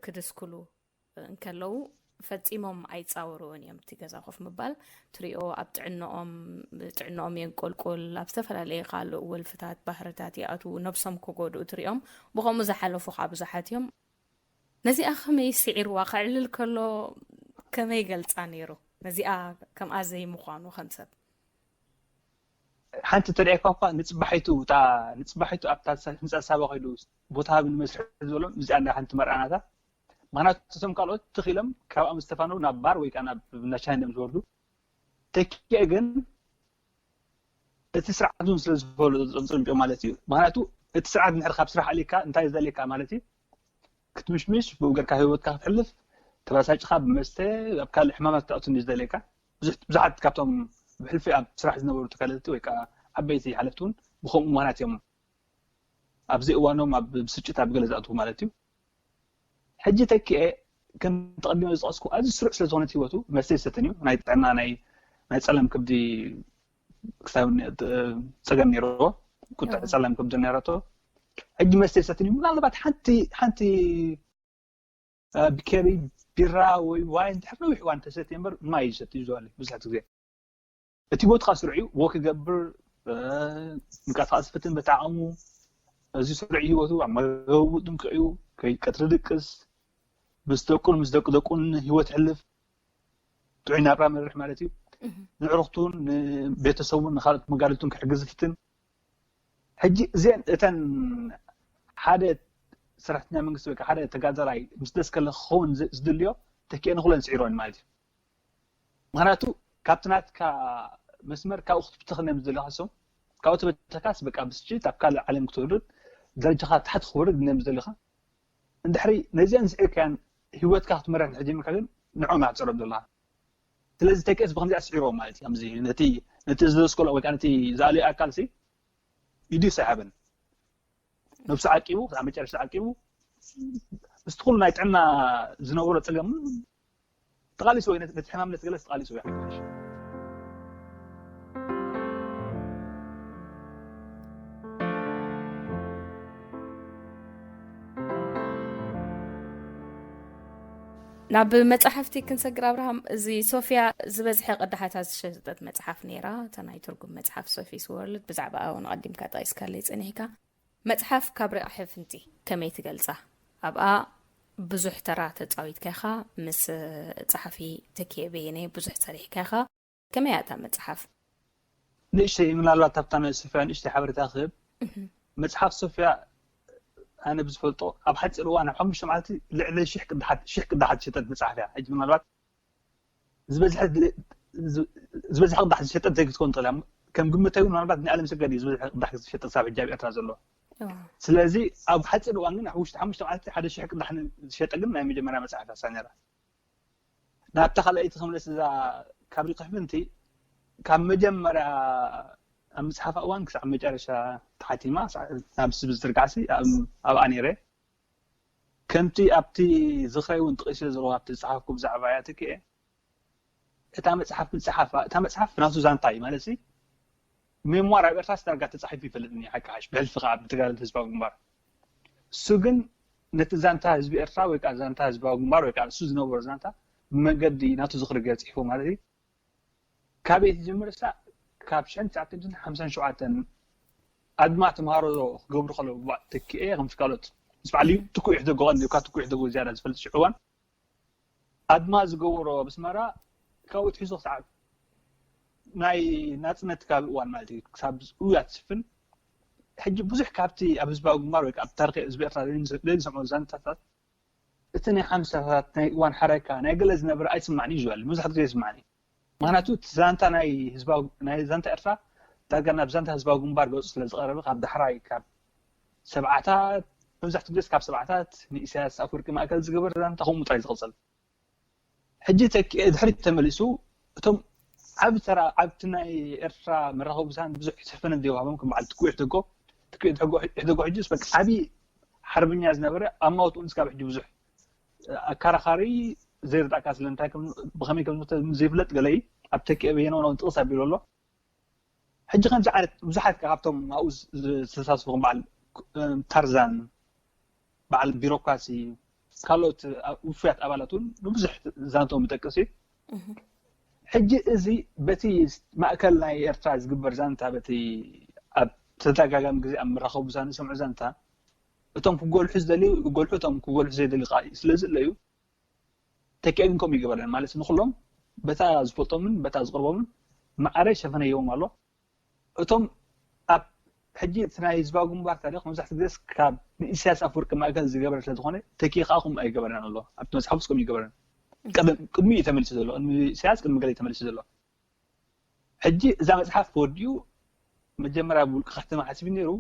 ክድስክሉ እንከለዉ ፈጺሞም ኣይጻወርዎን እዮም። እቲ ገዛ ኮፍ ምባል ትሪኦ ኣብ ጥዕንኦም ጥዕንኦም የንቆልቁል፣ ኣብ ዝተፈላለየ ካልእ ወልፍታት ባህርታት ይኣትዉ፣ ነብሶም ክጎድኡ ትሪኦም። ብኸምኡ ዝሓለፉ ከዓ ብዙሓት እዮም። ነዚኣ ከመይ ስዒርዋ? ከዕልል ከሎ ከመይ ይገልጻ ነይሩ? ነዚኣ ከምኣ ዘይምዃኑ ከም ሰብ ሓንቲ ተሪኣካ እኳ ንፅባሒቱ እታ ንፅባሒቱ ኣብታ ህንፃ ሳባ ከይዱ ቦታ ሃብ ንመስርሒ ዝበሎም እዚኣ እንዳ ሓንቲ መርኣናታ ምክንያቱ እቶም ካልኦት ትኽ ኢሎም ካብ ኣምስተፋኖ ናብ ባር ወይ ከዓ ናብ ናቻይን እዮም ዝወርዱ ተኪአ ግን እቲ ስርዓት እውን ስለ ዝፈሉ ፀምፅምጮ ማለት እዩ ምክንያቱ እቲ ስርዓት ንሕር ካብ ስራሕ ኣሊካ እንታይ ዝደልየካ ማለት እዩ ክትምሽምሽ ብኡ ገርካ ህይወትካ ክትሕልፍ ተባሳጭኻ ብመስተ ኣብ ካልእ ሕማማት ክትኣቱ ዝደልየካ ብዙሓት ካብቶም ብሕልፊ ኣብ ስራሕ ዝነበሩ ተካለልቲ ወይ ከዓ ዓበይቲ ሓለፍቲ እውን ብከምኡ ምክንያት እዮም ኣብዚ እዋኖም ኣብ ብስጭት ኣብ ገለ ዝኣትዉ ማለት እዩ ሕጂ ተኪኤ ከም ተቐዲሞ ዝጠቀስኩ ኣዚ ስሩዕ ስለ ዝኾነት ህይወቱ መስተ ይሰትን እዩ ናይ ጥዕና ናይ ናይ ፀለም ክብዲ ክሳብ ፀገም ነይርዎ ቁጥዕ ጸላም ከብዶ ነይረቶ። ሕጂ መስተ ይሰትን እዩ። ምናልባት ሓንቲ ሓንቲ ቢኬሪ ቢራ ወይ ዋይን ድሕር ነዊሕ እዋን ተሰትየ እምበር ማይ ይሰት እዩ ዝዋለ ብዙሕ ግዜ። እቲ ቦትካ ስሩዕ እዩ፣ ወክ ይገብር፣ ምንቀሳቀስ ፍትን በታዕሙ። እዚ ስሩዕ ህይወቱ ኣብ መገቡ ጥንቅዕ እዩ። ቀትሪ ድቅስ፣ ምስ ደቁን ምስ ደቂ ደቁን ህይወት ሕልፍ፣ ጥዑይ ናብራ መርሕ ማለት እዩ። ንዕሩክቱን ንቤተሰቡን ንካልኦት መጋድልቱን ክሕግዝ ፍትን። ሕጂ እዚአን እተን ሓደ ሰራሕተኛ መንግስቲ ወይ ሓደ ተጋዳላይ ምስ ደስከለ ክኸውን ዝድልዮ ተኪኤ ንክለን ስዒሮን ማለት እዩ። ምክንያቱ ካብቲ ናትካ መስመር ካብኡ ክትብተኽ ነም ዝደለካ ሰው ካብኡ ተበተካስ በቃ ብስጭት ኣብ ካልእ ዓለም ክትወርድ ደረጃኻ ታሕቲ ክወርድ ነም ዝደለካ እንድሕሪ ነዚአን ስዒርካያን ህይወትካ ክትመርሕ እንድሕር ጀሚርካ ግን ንዖም ኣትፀረብ ዘለካ። ስለዚ ተኪኤስ ብከምዚኣ ስዒሮ ማለት እዩ። ከምዚ ነቲ ነቲ ዝደስከሎ ወይ ከዓ ነቲ ዝኣልዮ ኣካል ሲ ኢዱ ይሰሓብን ነብሱ ዓቂቡ ክሳብ መጨረሻ ዓቂቡ ምስቲ ኩሉ ናይ ጥዕና ዝነበሮ ፀገም ተቓሊሱ ወይ ነቲ ሕማም ነቲ ገለስ ተቓሊሱ ወይ ሓሽ ናብ መፅሓፍቲ ክንሰግር ኣብርሃም፣ እዚ ሶፊያ ዝበዝሐ ቅዳሓታ ዝሸጠት መፅሓፍ ነይራ። እታ ናይ ትርጉም መፅሓፍ ሶፊስ ወርልድ ብዛዕባ እውን ኣቐዲምካ ጠቒስካለይ ጸኒሕካ። መጽሓፍ ካብ ርቓ ሕፍንቲ ከመይ ትገልጻ? ኣብኣ ብዙሕ ተራ ተጻዊትካ ኢኻ፣ ምስ ጸሓፊ ተኪኤ በየነ ብዙሕ ሰሪሕካ ኢኻ። ከመይ እያ እታ መጽሓፍ? ንእሽተይ ምናልባት ኣብታ ናይ ሶፊያ ንእሽተይ ሓበሬታ ክህብ። መጽሓፍ ሶፊያ ኣነ ብዝፈልጦ ኣብ ሓፂር እዋን ኣብ ሓሙሽተ መዓልቲ ልዕሊ ሽሕ ቅዳሓት ሽሕ ቅዳሓት ዝሸጠት መጽሓፍ እያ። ሕጂ ምናልባት ዝበዝሐ ዝበዝሐ ቅዳሕ ዝሸጠት ዘይክትኮን ትኽእል እያ። ከም ግምተይ እውን ምናልባት ናይ ኣለምሰገድ እዩ ዝበዝሐ ቅዳሕ ዝሸጠ ክሳብ ሕጂ ኣብ ኤርትራ ዘሎ። ስለዚ ኣብ ሓፂር እዋን ግን ኣብ ውሽጢ ሓሙሽተ መዓልቲ ሓደ ሽሕ ቅዳሕ ዝሸጠ ግን ናይ መጀመርያ መፅሓፍ እያ ነራ። ናብታ ካልኣይቲ ክምለስ እዛ ካብ ሪቕ ሕፍንቲ ካብ መጀመርያ ኣብ ምፅሓፋ እዋን ክሳብ መጨረሻ ተሓቲማ ናብ ስብ ዝትርጋዕሲ ኣብኣ ነይረ። ከምቲ ኣብቲ ዝኽረይ እውን ጥቒሰ ዘለኹ ኣብቲ ዝፀሓፍኩ ብዛዕባ እያ ትክኤ እታ መፅሓፍ ምፅሓፋ እታ መፅሓፍ ናቱ ዛንታ እዩ ማለት ሲ ሜሞር ኣብ ኤርትራ ስዳርጋ ተፃሒፉ ይፈልጥ እኒ ሓቂ ሓሽ ብሕልፊ ከዓ ብተጋደልቲ ህዝባዊ ግንባር እሱ ግን ነቲ ዛንታ ህዝቢ ኤርትራ ወይ ከዓ ዛንታ ህዝባዊ ግንባር ወይ ከዓ እሱ ዝነበሮ ዛንታ ብመንገዲ ናቱ ዝኽሪ ገይሩ ፅሒፉ ማለት እዩ። ካበይ ትጅምር እሳ ካብ ሽሕን ትሽዓተ ሚእትን ሓምሳን ሸውዓተን ኣድማ ተምሃሮ ክገብሩ ከለዉ ተኪኤ ከምቲ ካልኦት ምስ በዓል ትኩ ይሕደጎ ቀንዲ ካብ ትኩ ይሕደጎ ዝያዳ ዝፈልጥ ሽዑ እዋን ኣድማ ዝገበሮ ኣብ ኣስመራ ካብኡ ትሒዞ ክሳብ ናይ ናፅነት ከባቢ እዋን ማለት እዩ ክሳብ እያ ትስፍን ሕጂ ብዙሕ ካብቲ ኣብ ህዝባዊ ግንባር ወይ ኣብ ታሪክ ህዝቢ ኤርትራ ዘይንሰምዖ ዛንታታት እቲ ናይ ሓምሳታት ናይ እዋን ሓረካ ናይ ገለ ዝነበረ ኣይስማዕኒ እዩ ዝበል መብዛሕትኡ ግዜ ይስማዕኒ ምክንያቱ እቲ ዛንታ ናይ ህዝባዊ ናይ ዛንታ ኤርትራ ዳርጋ ናብ ዛንታ ህዝባዊ ግንባር ገፁ ስለ ዝቐረበ ካብ ዳሕራይ ካብ ሰብዓታት መብዛሕትኡ ግዜ ካብ ሰብዓታት ንኢሳያስ ኣፍወርቂ ማእከል ዝገበር ዛንታ ከምኡ ጥራይ ዝቕፅል ሕጂ ተኪኤ ድሕሪት ተመሊሱ እቶም ዓብ ተራ ኣብቲ ናይ ኤርትራ መራኸቢ ብዙሃን ብዙሕ ስሕፈነ ዘይወሃቦም ከም በዓል ትኩእ ይሕደጎ ትኩእ ይሕደጎ ሕጂ በቃ ዓብዪ ሓርበኛ ዝነበረ ኣማውትኡ ንስካብ ሕጂ ብዙሕ ኣካራኻሪ ዘይርዳእካ ስለ እንታይ ብከመይ ከም ዝሞተ ዘይፍለጥ ገለይ ኣብ ተኪኤ በየነ እውን ጥቕስ ኣቢሉ ኣሎ ሕጂ ከምዚ ዓይነት ብዙሓት ካብቶም ኣብኡ ዝተሳተፉ ከም በዓል ታርዛን በዓል ቢሮክራሲ ካልኦት ውፉያት ኣባላት እውን ንብዙሕ ዛንቶም ይጠቅስ እዩ ሕጂ እዚ በቲ ማእከል ናይ ኤርትራ ዝግበር ዛንታ በቲ ኣብ ተደጋጋሚ ግዜ ኣብ መራኸቢ ብዙሃን ዝሰምዑ ዛንታ እቶም ክጎልሑ ዝደልዩ ይጎልሑ እቶም ክጎልሑ ዘይደልዩ ከዓ ስለ ዝለዩ ተኪኤ ግን ከምኡ ይገበረን ማለት ንኩሎም በታ ዝፈልጦምን በታ ዝቅርቦምን ማዕረ ሸፈነ ይዎም ኣሎ እቶም ኣብ ሕጂ እቲ ናይ ህዝባዊ ግንባር ታሪክ መብዛሕትኡ ግዜ ካብ ንኢሳያስ ኣፍወርቂ ማእከል ዝገበረ ስለ ዝኾነ ተኪኤ ከዓ ከምኡ ኣይገበረን ኣሎ ኣብቲ መፅሓፍ ውስጥ ከምኡ ይገበረን ቅድሚ እዩ ተመሊሱ ዘሎ ቅድሚ ኢሳያስ ቅድሚ ገለ ተመሊሱ ዘሎ ሕጂ እዛ መፅሓፍ ወዲኡ መጀመርያ ብውልቂ ከሕትማ ሓሲቡ ነይሩ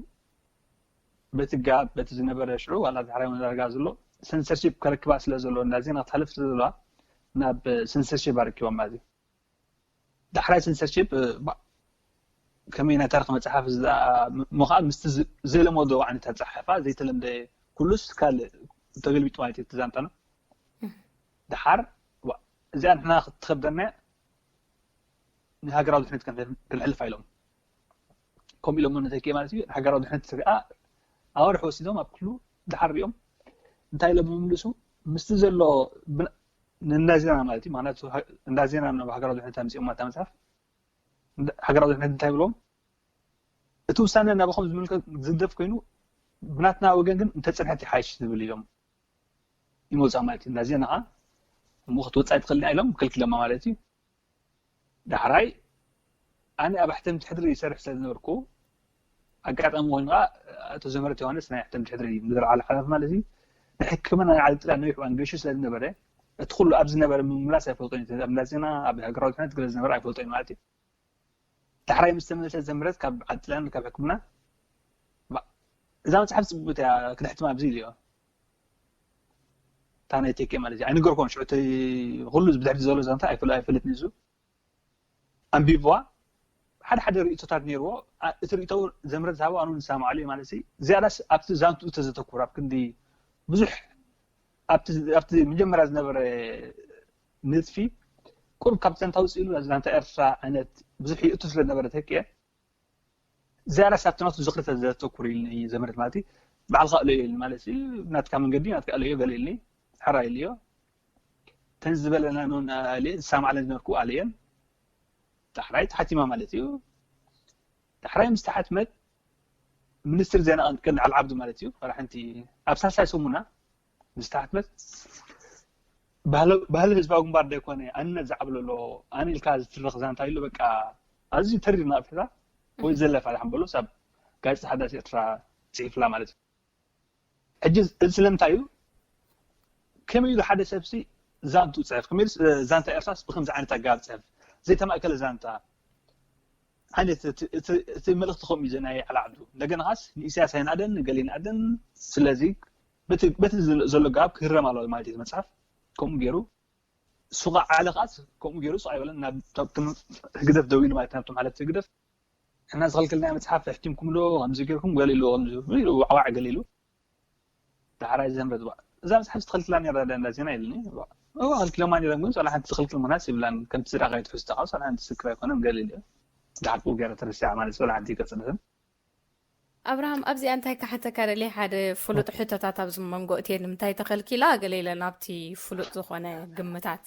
በቲ ጋብ በቲ ዝነበረ ሽዑ ዋላ ዳሕራይ ዳርጋ ዘሎ ሰንሰርሺፕ ከረክባ ስለ ዘሎ እንዳ ዜና ክትሓልፍ ስለ ዘለዋ ናብ ሰንሰርሺፕ ኣረኪቦም ማለት እዩ ዳሕራይ ሰንሰርሺፕ ከመይ ናይ ታሪክ መፅሓፍ ምኳን ምስቲ ዘይለመዶ ዓይነት ኣፀሓሕፋ ዘይተለምደ ኩሉስ ካልእ ተገልቢጡ ማለት እዩ ተዛንጠና ድሓር እዚኣ ንሕና ክትኸብደና ንሃገራዊ ድሕነት ክንሕልፍ ኢሎም ከምኡ ኢሎም ነተኪ ማለት እዩ። ንሃገራዊ ድሕነት ሪኣ ኣዋርሕ ወሲዶም ኣብ ክሉ ድሓር ሪኦም እንታይ ኢሎም ምምልሱ ምስቲ ዘሎ ብን- ንእንዳ ዜና ማለት እዩ። ምክንያቱ ሃ- እንዳ ዜና ናብ ሃገራዊ ድሕነት ኣምፂኦም ማታ መፅሓፍ እንዳ- ሃገራዊ ድሕነት እንታይ ብሎም እቲ ውሳነ ናባኹም ዝምልከት ዝግደፍ ኮይኑ ብናትና ወገን ግን እንተፅንሐት ይሓይሽ ዝብል ኢሎም ይመውፃ ማለት እዩ። እንዳ ዜና ከዓ እሞ ክትወፃ ትኽእል ኢሎም ክልክለማ ማለት እዩ። ዳሕራይ ኣነ ኣብ ኣሕተምቲ ሕድሪ ይሰርሕ ስለ ዝነበርኩ ኣጋጣሚ ኮይኑ ከዓ ኣቶ ዘመረት ዮሃንስ ናይ ኣሕተምቲ ሕድሪ ምድር ዓለ ሓላፊ ማለት እዩ ንሕክምና ናይ ዓሊ ጥልያን ነዊሕ እዋን ገሹ ስለ ዝነበረ እቲ ኩሉ ኣብ ዝነበረ ምምላስ ኣይፈልጦን እዩ ኣብ ዜና ኣብ ሃገራዊ ድሕነት ገለ ዝነበረ ኣይፈልጦን ማለት እዩ ዳሕራይ ምስ ተመለሰ ዘምረት ካብ ዓሊ ጥልያን ካብ ሕክምና እዛ መፅሓፍ ፅቡቅ እያ ክነሕትማ ኣብዚ ኢልዮ እታ ናይ ቴኬ ማለት እዩ ኣይነገርኮን ሽዑ ኩሉ ብድሕሪ ዘሎ ዛንታ ኣይፈልጥን እዩ ኣንቢብዋ ሓደ ሓደ ርእቶታት ነይርዎ እቲ ርእቶ ዘምረት ዝሃቦ ኣኑ ንሰማዓሉ ማለት ዝያዳ ኣብቲ ዛንትኡ ተዘተኩር ኣብ ክንዲ ብዙሕ ኣብቲ መጀመርያ ዝነበረ ንጥፊ ቁሩብ ካብ ዛንታ ውፅእ ኢሉ ዛንታ ኤርትራ ዓይነት ብዙሕ ይእቱ ስለ ዝነበረ ተኪኤ ዝያዳ ሳብቲ ናቱ ዝኽሪ ተዘተኩር ኢልኒ ዘምረት ማለት ባዕልካ እለዮ ኢልኒ ማለት ናትካ መንገዲ ናትካ እለዮ ገለ ኢልኒ ሕራይ ኢልዮ ተን ዝበለና ኖን ኣልየ ዝሰማዕለን ዝነበርኩ ኣልየን ዳሕራይ ተሓቲማ ማለት እዩ ዳሕራይ ምስ ተሓትመት ሚኒስትሪ ዜና ቅድሚ ዓል ዓብዱ ማለት እዩ ራ ሓንቲ ኣብ ሳልሳይ ሰሙና ምስ ተሓትመት ባህሊ ህዝባዊ ግንባር ዶ ይኮነ ኣንነት ዝዓብለሎ ኣነ ኢልካ ዝትረኽ ዛንታ ኢሉ በቃ ኣዝዩ ተሪር ንቐፍሕታ ወይ ዘለፋ ዝሓንበሎ ሳብ ጋዜጣ ሓዳስ ኤርትራ ፅሒፍላ ማለት እዩ ሕጂ እዚ ስለምንታይ እዩ ከመይ ኢሉ ሓደ ሰብሲ ዛንቱ ፅሕፍ ከመይ ዛንታ ኤርትራስ ብከምዚ ዓይነት ኣገባብ ፅሕፍ ዘይተማእከለ ዛንታ ዓይነት እቲ መልእክቲ ከምኡ እዩ ናይ ዓላዕዱ እንደገና ካስ ንኢሳያስ ኣይናደን ንገሊ ናደን ስለዚ በቲ ዘሎ ጋብ ክህረም ኣለዎ ማለት እዩ መፅሓፍ ከምኡ ገይሩ እሱ ከዓ ዓለ ከዓስ ከምኡ ገይሩ እሱ ኣይበለን ናብ ህግደፍ ደው ኢሉ ማለት ናብቶም ሓለፍቲ ህግደፍ ሕና ዝኸልክልናዮ መፅሓፍ ኣሕቲምኩም ዶ ከምዚ ገይርኩም ገለ ኢሉ ዋዕዋዕ ገለ ኢሉ ዳሕራይ ዘምረት እዛ መፅሓፍ ዝተኸልክላ ነራ እንዳ ዜና ኢልኒ እዋ ከልኪሎማ ነይሮም ግን ሶላ ሓንቲ ዝኽልክል ምናስ ይብላን ከምቲ ዝረኣኻዮ ትሕዝቶ ካብ ሶላ ሓንቲ ዝዝክር ኣይኮነን ገለ ኢሉ ድሓር ክኡ ገይረ ተረሲዓ ማለት ሶላ ሓንቲ ይቀፅልትን ኣብርሃም ኣብዚኣ እንታይ ክሓተካ ደልየ ሓደ ፍሉጥ ሕቶታት ኣብዚ መንጎ እትየ ንምንታይ ተኸልኪላ ገለ ኢለ ናብቲ ፍሉጥ ዝኾነ ግምታት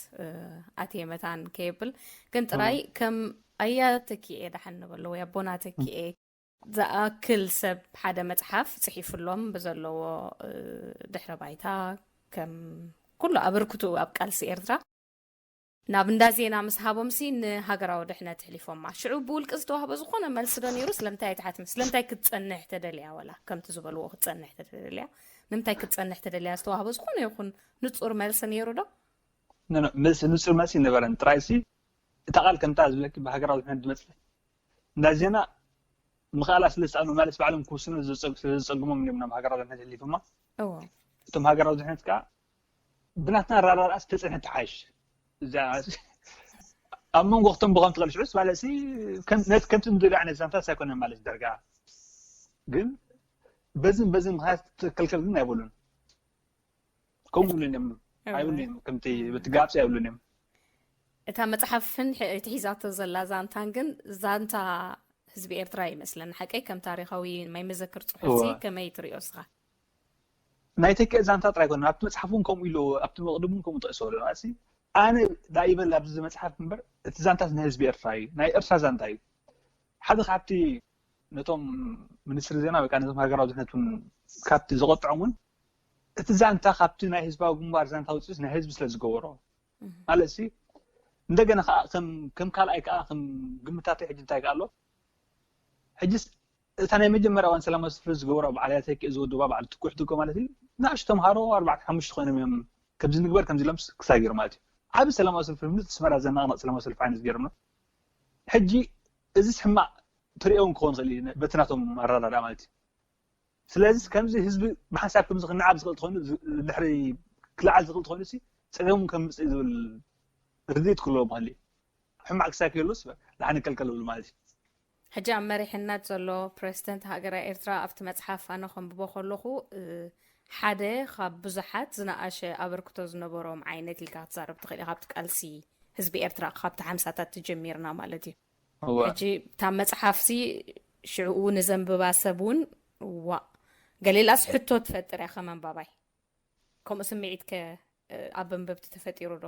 ኣትየ መታን ከየብል ግን ጥራይ ከም ኣያ ተኪኤ ደሓን ንበሎ ወይ ኣቦና ተኪኤ ዝኣክል ሰብ ሓደ መፅሓፍ ፅሒፍሎም ብዘለዎ ድሕረ ባይታ ከም ኩሉ ኣበርክቱ ኣብ ቃልሲ ኤርትራ ናብ እንዳ ዜና ምስ ሃቦምሲ ንሃገራዊ ድሕነት ኣሕሊፎማ። ሽዑ ብውልቂ ዝተዋህቦ ዝኾነ መልሲ ዶ ነይሩ? ስለምንታይ ኣይትሓትምን? ስለምንታይ ክትጸንሕ ተደልያ? ወላ ከምቲ ዝበልዎ ክትጸንሕ ተደልያ? ንምንታይ ክትጸንሕ ተደልያ? ዝተዋህቦ ዝኾነ ይኹን ንጹር መልሲ ነይሩ ዶ? ንጹር መልሲ ይነበረን። ጥራይሲ እታ ቃል ከምታ ዝብለኪ ብሃገራዊ ድሕነት ዝመጽእ እንዳ ዜና ምኽኣላ ስለ ዝሰኣኑ ማለት ባዕሎም ክውስኑ ስለዝፀግሞም እዮም ናብ ሃገራዊ ድሕነት ኣሕሊፎማ። እቶም ሃገራዊ ድሕነት ከዓ ብናትና ኣራዳድኣ ዝተፅንሐ ተሓይሽ ኣብ መንጎ ክተንብኾም ትኽእል ሽዑስ ማለት ነቲ ከምቲ ንደልዮ ዓይነት ዛንታስ ኣይኮነን ማለት ዳርጋ ግን በዝን በዝን ምክንያት ትከልከል ግን ኣይበሉን ከምኡ ይብሉን እዮም ኣይብሉን እዮም ከምቲ በቲ ጋብሲ ኣይብሉን እዮም እታ መፅሓፍን ትሒዛቶ ዘላ ዛንታን ግን ዛንታ ህዝቢ ኤርትራ ይመስለኒ ሓቀይ ከም ታሪኻዊ ናይ መዘክር ፅሑፍሲ ከመይ ትሪኦ እስኻ ናይ ተክኤ ዛንታ ጥራይ ኮነ ኣብቲ መፅሓፍ እውን ከምኡ ኢሉ ኣብቲ መቅድም እውን ከምኡ ጠቂሶ ኣሎ ኣሲ ኣነ ዳይበል ኣብዚ መፅሓፍ እምበር እቲ ዛንታስ ናይ ህዝቢ ኤርትራ እዩ ናይ ኤርትራ ዛንታ እዩ ሓደ ካብቲ ነቶም ሚኒስትሪ ዜና ወይ ከዓ ነቶም ሃገራዊ ድሕነት እውን ካብቲ ዘቆጥዖም እውን እቲ ዛንታ ካብቲ ናይ ህዝባዊ ግንባር ዛንታ ውፅስ ናይ ህዝቢ ስለ ዝገበሮ ማለት ሲ እንደገና ከዓ ከም ካልኣይ ከዓ ከም ግምታተይ ሕጂ እንታይ ከዓ ኣሎ ሕጂስ እታ ናይ መጀመርያ እዋን ሰላማዊ ሰልፊ ዝገበሮ በዓል ያተኪ ዝወደባ በዓል ትኩሕ ድጎ ማለት እዩ ንኣሽ ተምሃሮ ኣርባዕተ ሓሙሽተ ኮይኖም እዮም ከምዚ ንግበር ከምዚ ኢሎም ክሳጊሩ ማለት እዩ ዓብ ሰላማዊ ሰልፊ ምሉእ ኣስመራ ዘናቕነቕ ሰላማዊ ሰልፊ ዓይነት ገይሮም ሕጂ እዚ ሕማቕ ትሪኦ ክኸውን ይኽእል እዩ በቲ ናቶም ኣረዳዳ ማለት እዩ ስለዚ ከምዚ ህዝቢ ብሓንሳብ ከምዚ ክነዓብ ዝኽእል ተኾይኑ ድሕሪ ክለዓል ዝኽእል ተኾይኑ ሲ ፀገሙ ከምፅእ ዝብል ርድኢት ክህልዎ ምኽእል እዩ ሕማቕ ክሳብ ክህሉስ ላሓኒ ከልከል ዝብሉ ማለት እዩ ሕጂ ኣብ መሪሕነት ዘሎ ፕሬዝደንት ሃገረ ኤርትራ ኣብቲ መፅሓፍ ኣነ ከንብቦ ከለኹ ሓደ ካብ ብዙሓት ዝነኣሸ ኣበርክቶ ዝነበሮም ዓይነት ኢልካ ክትዛረብ ትኽእል ኢኻ ኣብቲ ቃልሲ ህዝቢ ኤርትራ ካብቲ ሓምሳታት ትጀሚርና ማለት እዩ ሕጂ እታ መፅሓፍሲ ሽዕኡ ንዘንብባ ሰብ እውን ዋእ ገሌላስ ሕቶ ትፈጥር እያ ከም ኣንባባይ። ከምኡ ስምዒት ከ ኣብ ኣንበብቲ ተፈጢሩ ዶ?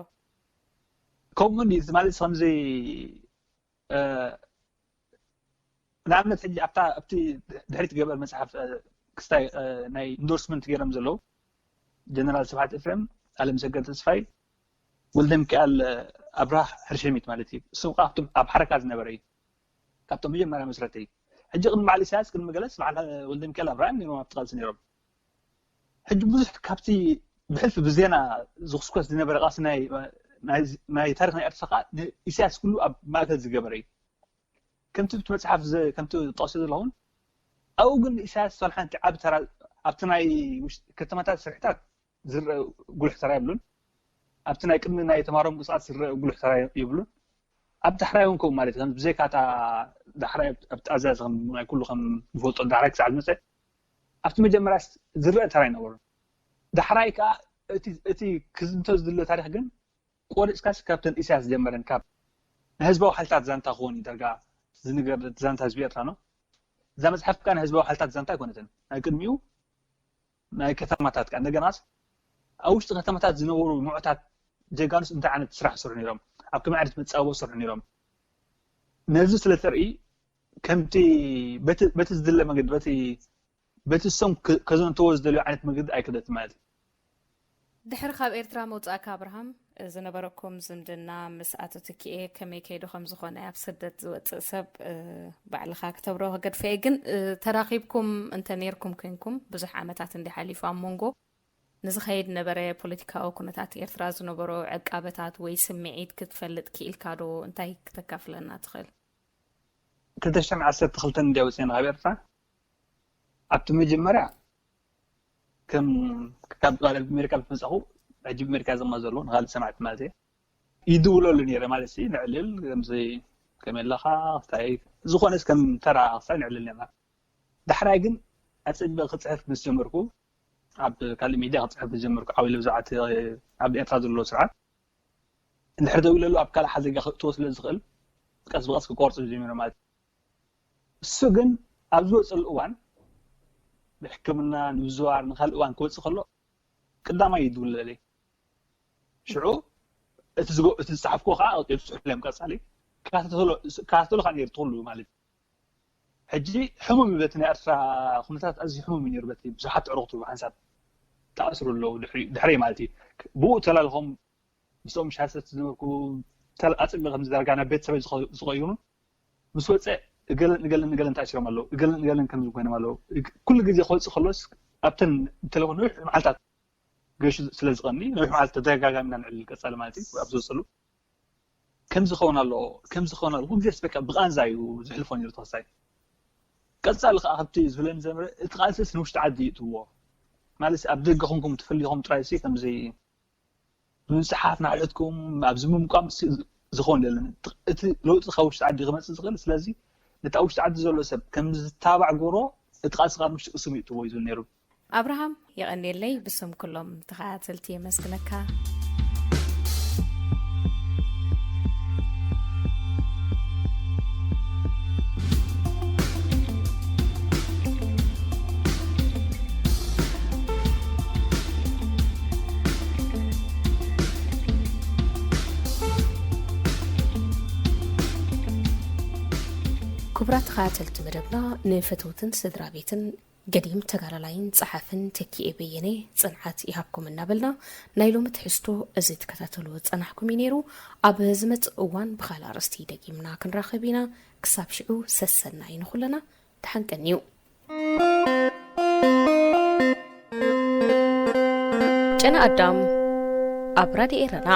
ከምኡ እንዲ ማለት ከምዚ ንኣብነት ሕጂ ኣብታ ኣብቲ ድሕሪት ገበር መፅሓፍ ክስታይ ናይ ኢንዶርስመንት ገይሮም ዘለዉ ጀነራል ስብሓት ኤፍሬም፣ ኣለምሰገድ ተስፋይ፣ ወልደ ሚካኤል ኣብርሃ ሕርሸሚት ማለት እዩ። እሱ ካብቶም ኣብ ሓረካ ዝነበረ እዩ። ካብቶም መጀመርያ መስረተይ። ሕጂ ቅድሚ በዓል ኢሳያስ ቅድሚ ገለስ በዓል ወልደ ሚካኤል ኣብርሃ እዮም ነይሮም ኣብቲ ቃልሲ ነይሮም። ሕጂ ብዙሕ ካብቲ ብሕልፊ ብዜና ዝኹስኮስ ዝነበረ ቃልሲ ናይ ታሪኽ ናይ ኤርትራ ከዓ ንኢሳያስ ኩሉ ኣብ ማእከል ዝገበረ እዩ። ከምቲ እቲ መፅሓፍ ከምቲ ጠቕሲ ዘለኹን ኣብኡ ግን ኢሳያስ ዋላ ሓንቲ ዓብ ተራ ኣብቲ ናይ ከተማታት ስርሕታት ዝረአ ጉልሕ ተራ የብሉን። ኣብቲ ናይ ቅድሚ ናይ ተማሮ ምንቅስቃስ ዝረአ ጉልሕ ተራ የብሉን። ኣብ ዳሕራይ እውን ከምኡ ማለት ከም ብዘይካ እታ ዳሕራይ ኣብቲ ኣዛዚ ከም ናይ ኩሉ ከም ንፈልጦ ዳሕራይ ክሳዕ ዝመፀ ኣብቲ መጀመርያ ዝረአ ተራ ኣይነበሩን። ዳሕራይ ከዓ እቲ ክዝንቶ ዝድለ ታሪክ ግን ቆሪፅካስ ካብተን ኢሳያስ ዝጀመረን ካብ ናይ ህዝባዊ ሓይልታት ዛንታ ክኾን እዩ ዳርጋ ዝንገር ዛንታ ህዝቢ ኤርትራ ነው። እዛ መፅሓፍ ከዓ ናይ ህዝባዊ ሓይልታት ዛንታ ኣይኮነትን። ናይ ቅድሚኡ ናይ ከተማታት ከዓ እንደገናስ ኣብ ውሽጢ ከተማታት ዝነበሩ ምዑታት ጀጋኑስ እንታይ ዓይነት ስራሕ ይሰርሑ ነይሮም፣ ኣብ ከመይ ዓይነት መፃወ ይሰርሑ ነይሮም፣ ነዚ ስለ ተርኢ ከምቲ በቲ ዝድለ መገዲ በቲ በቲ እሶም ከዘንተዎ ዝደልዩ ዓይነት መገዲ ኣይከደትን ማለት እዩ። ድሕሪ ካብ ኤርትራ ምውፃእካ ኣብርሃም ዝነበረኩም ዝምድና ምስ ኣቶ ትኪኤ ከመይ ከይዱ ከም ዝኾነ ኣብ ስደት ዝወፅእ ሰብ ባዕልኻ ክተብሮ ክገድፈ እየ። ግን ተራኺብኩም እንተ ነይርኩም ኮይንኩም ብዙሕ ዓመታት እንዲ ሓሊፉ ኣብ መንጎ ንዝኸይድ ነበረ ፖለቲካዊ ኩነታት ኤርትራ ዝነበሮ ዕቃበታት ወይ ስምዒት ክትፈልጥ ክኢልካ ዶ? እንታይ ክተካፍለና ትኽእል? ክልተ ሽሕን ዓሰርተ ክልተን እንድያ ወፂኤና ካብ ኤርትራ ኣብቲ መጀመርያ ከም ካብ ኣሜሪካ ምስ መፃኹ ሕጂ ኣሜሪካ ዘማ ዘለዉ ንካልእ ሰማዕቲ ማለት እየ ይድውለሉ ነይረ ማለት ሲ ንዕልል ከምዚ ከመይ ኣለኻ ክስታይ ዝኾነስ ከም ተራ ክስታይ ንዕልል ነርና። ዳሕራይ ግን ኣፀቢቐ ክፅሕፍ ምስ ጀመርኩ ኣብ ካልእ ሚድያ ክፅሕፍ ምስ ጀመርኩ ዓብለ ብዛዕባ ኣብ ኤርትራ ዘሎ ስርዓት እንድሕር ደው ኢለሉ ኣብ ካልእ ሓደጋ ክእትዎ ስለ ዝኽእል ቀስ ብቐስ ክቆርፁ ጀሚሮም ማለት እዩ። እሱ ግን ኣብ ዝወፀሉ እዋን ብሕክምና ንምዝዋር ንካልእ እዋን ክወፅእ ከሎ ቀዳማይ ይድውለለይ። ሽዑ እቲ ዝፀሓፍኩ ከዓ ቀፂሉ ፅሑፍ ዮም ቀፃሊ ከታተሎ ከዓ ነይሩ ትክሉ ማለት እዩ። ሕጂ ሕሙም እዩ በቲ ናይ ኤርትራ ኩነታት ኣዝዩ ሕሙም እዩ ነይሩ በቲ ብዙሓት ኣዕሩኽቱ ብሓንሳብ ተኣስሩ ኣለዉ ድሕረይ ማለት እዩ። ብኡ ተላልኾም ምስኦም ሻሰት ዝነበርኩ ኣፅቢ ከም ዝዳርጋ ናብ ቤተሰበይ ዝቀይሩን ምስ ወፀ እገለን እገለን እገለን ተኣሲሮም ኣለዉ እገለን እገለን ከምዚ ኮይኖም ኣለዉ። ኩሉ ግዜ ክወፅእ ከሎስ ኣብተን ብቴሌፎን ነዊሕ መዓልታት ገሹ ስለ ዝቀኒ ነዊሕ መዓልቲ ተደጋጋሚ ኢና ንዕልል ቀፃሊ ማለት እዩ ኣብ ዝወፅሉ ከምዚ ክኸውን ኣለዎ ከምዚ ክኸውን ኣለዎ ኩሉ ግዜ በቃ ብቃንዛ እዩ ዝሕልፎ ነይሩ ተኸሳይ። ቀፃሊ ከዓ ካብቲ ዝብለኒ ዘምረ እቲ ቃልስስ ንውሽጢ ዓዲ ይእትዎ ማለት ኣብ ደገ ኮንኩም ትፈልይኹም ጥራይ ሲ ከምዚ ብምፅሓፍ ናዕለትኩም ኣብዚ ምምቋም ዝኸውን የለን። እቲ ለውጢ ካብ ውሽጢ ዓዲ ክመፅእ ዝኽእል ስለዚ ነቲ ኣብ ውሽጢ ዓዲ ዘሎ ሰብ ከም ዝታባዕ ግበሮ እቲ ቃልሲ ካብ ውሽጢ ቅስሙ ይእትዎ እዩ ዝብል ነይሩ። ኣብርሃም የቐንየለይ ብስም ኩሎም ተኸታተልቲ የመስግነካ። ክቡራት ተኸታተልቲ መደብና ንፈተውትን ስድራ ቤትን ገዲም ተጋዳላይን ጸሓፍን ተኪኤ በየነ ጽንዓት ይሃብኩም እናበልና ናይ ሎሚ ትሕዝቶ እዚ ትከታተልዎ ዝጸናሕኩም እዩ ነይሩ። ኣብ ዝመጽእ እዋን ብኻልእ ኣርእስቲ ደጊምና ክንራኸብ ኢና። ክሳብ ሽዑ ሰሰናዩ ንኹልና። ደሓን ቀንዩ። ጨና ኣዳም ኣብ ራድዮ ኤረና።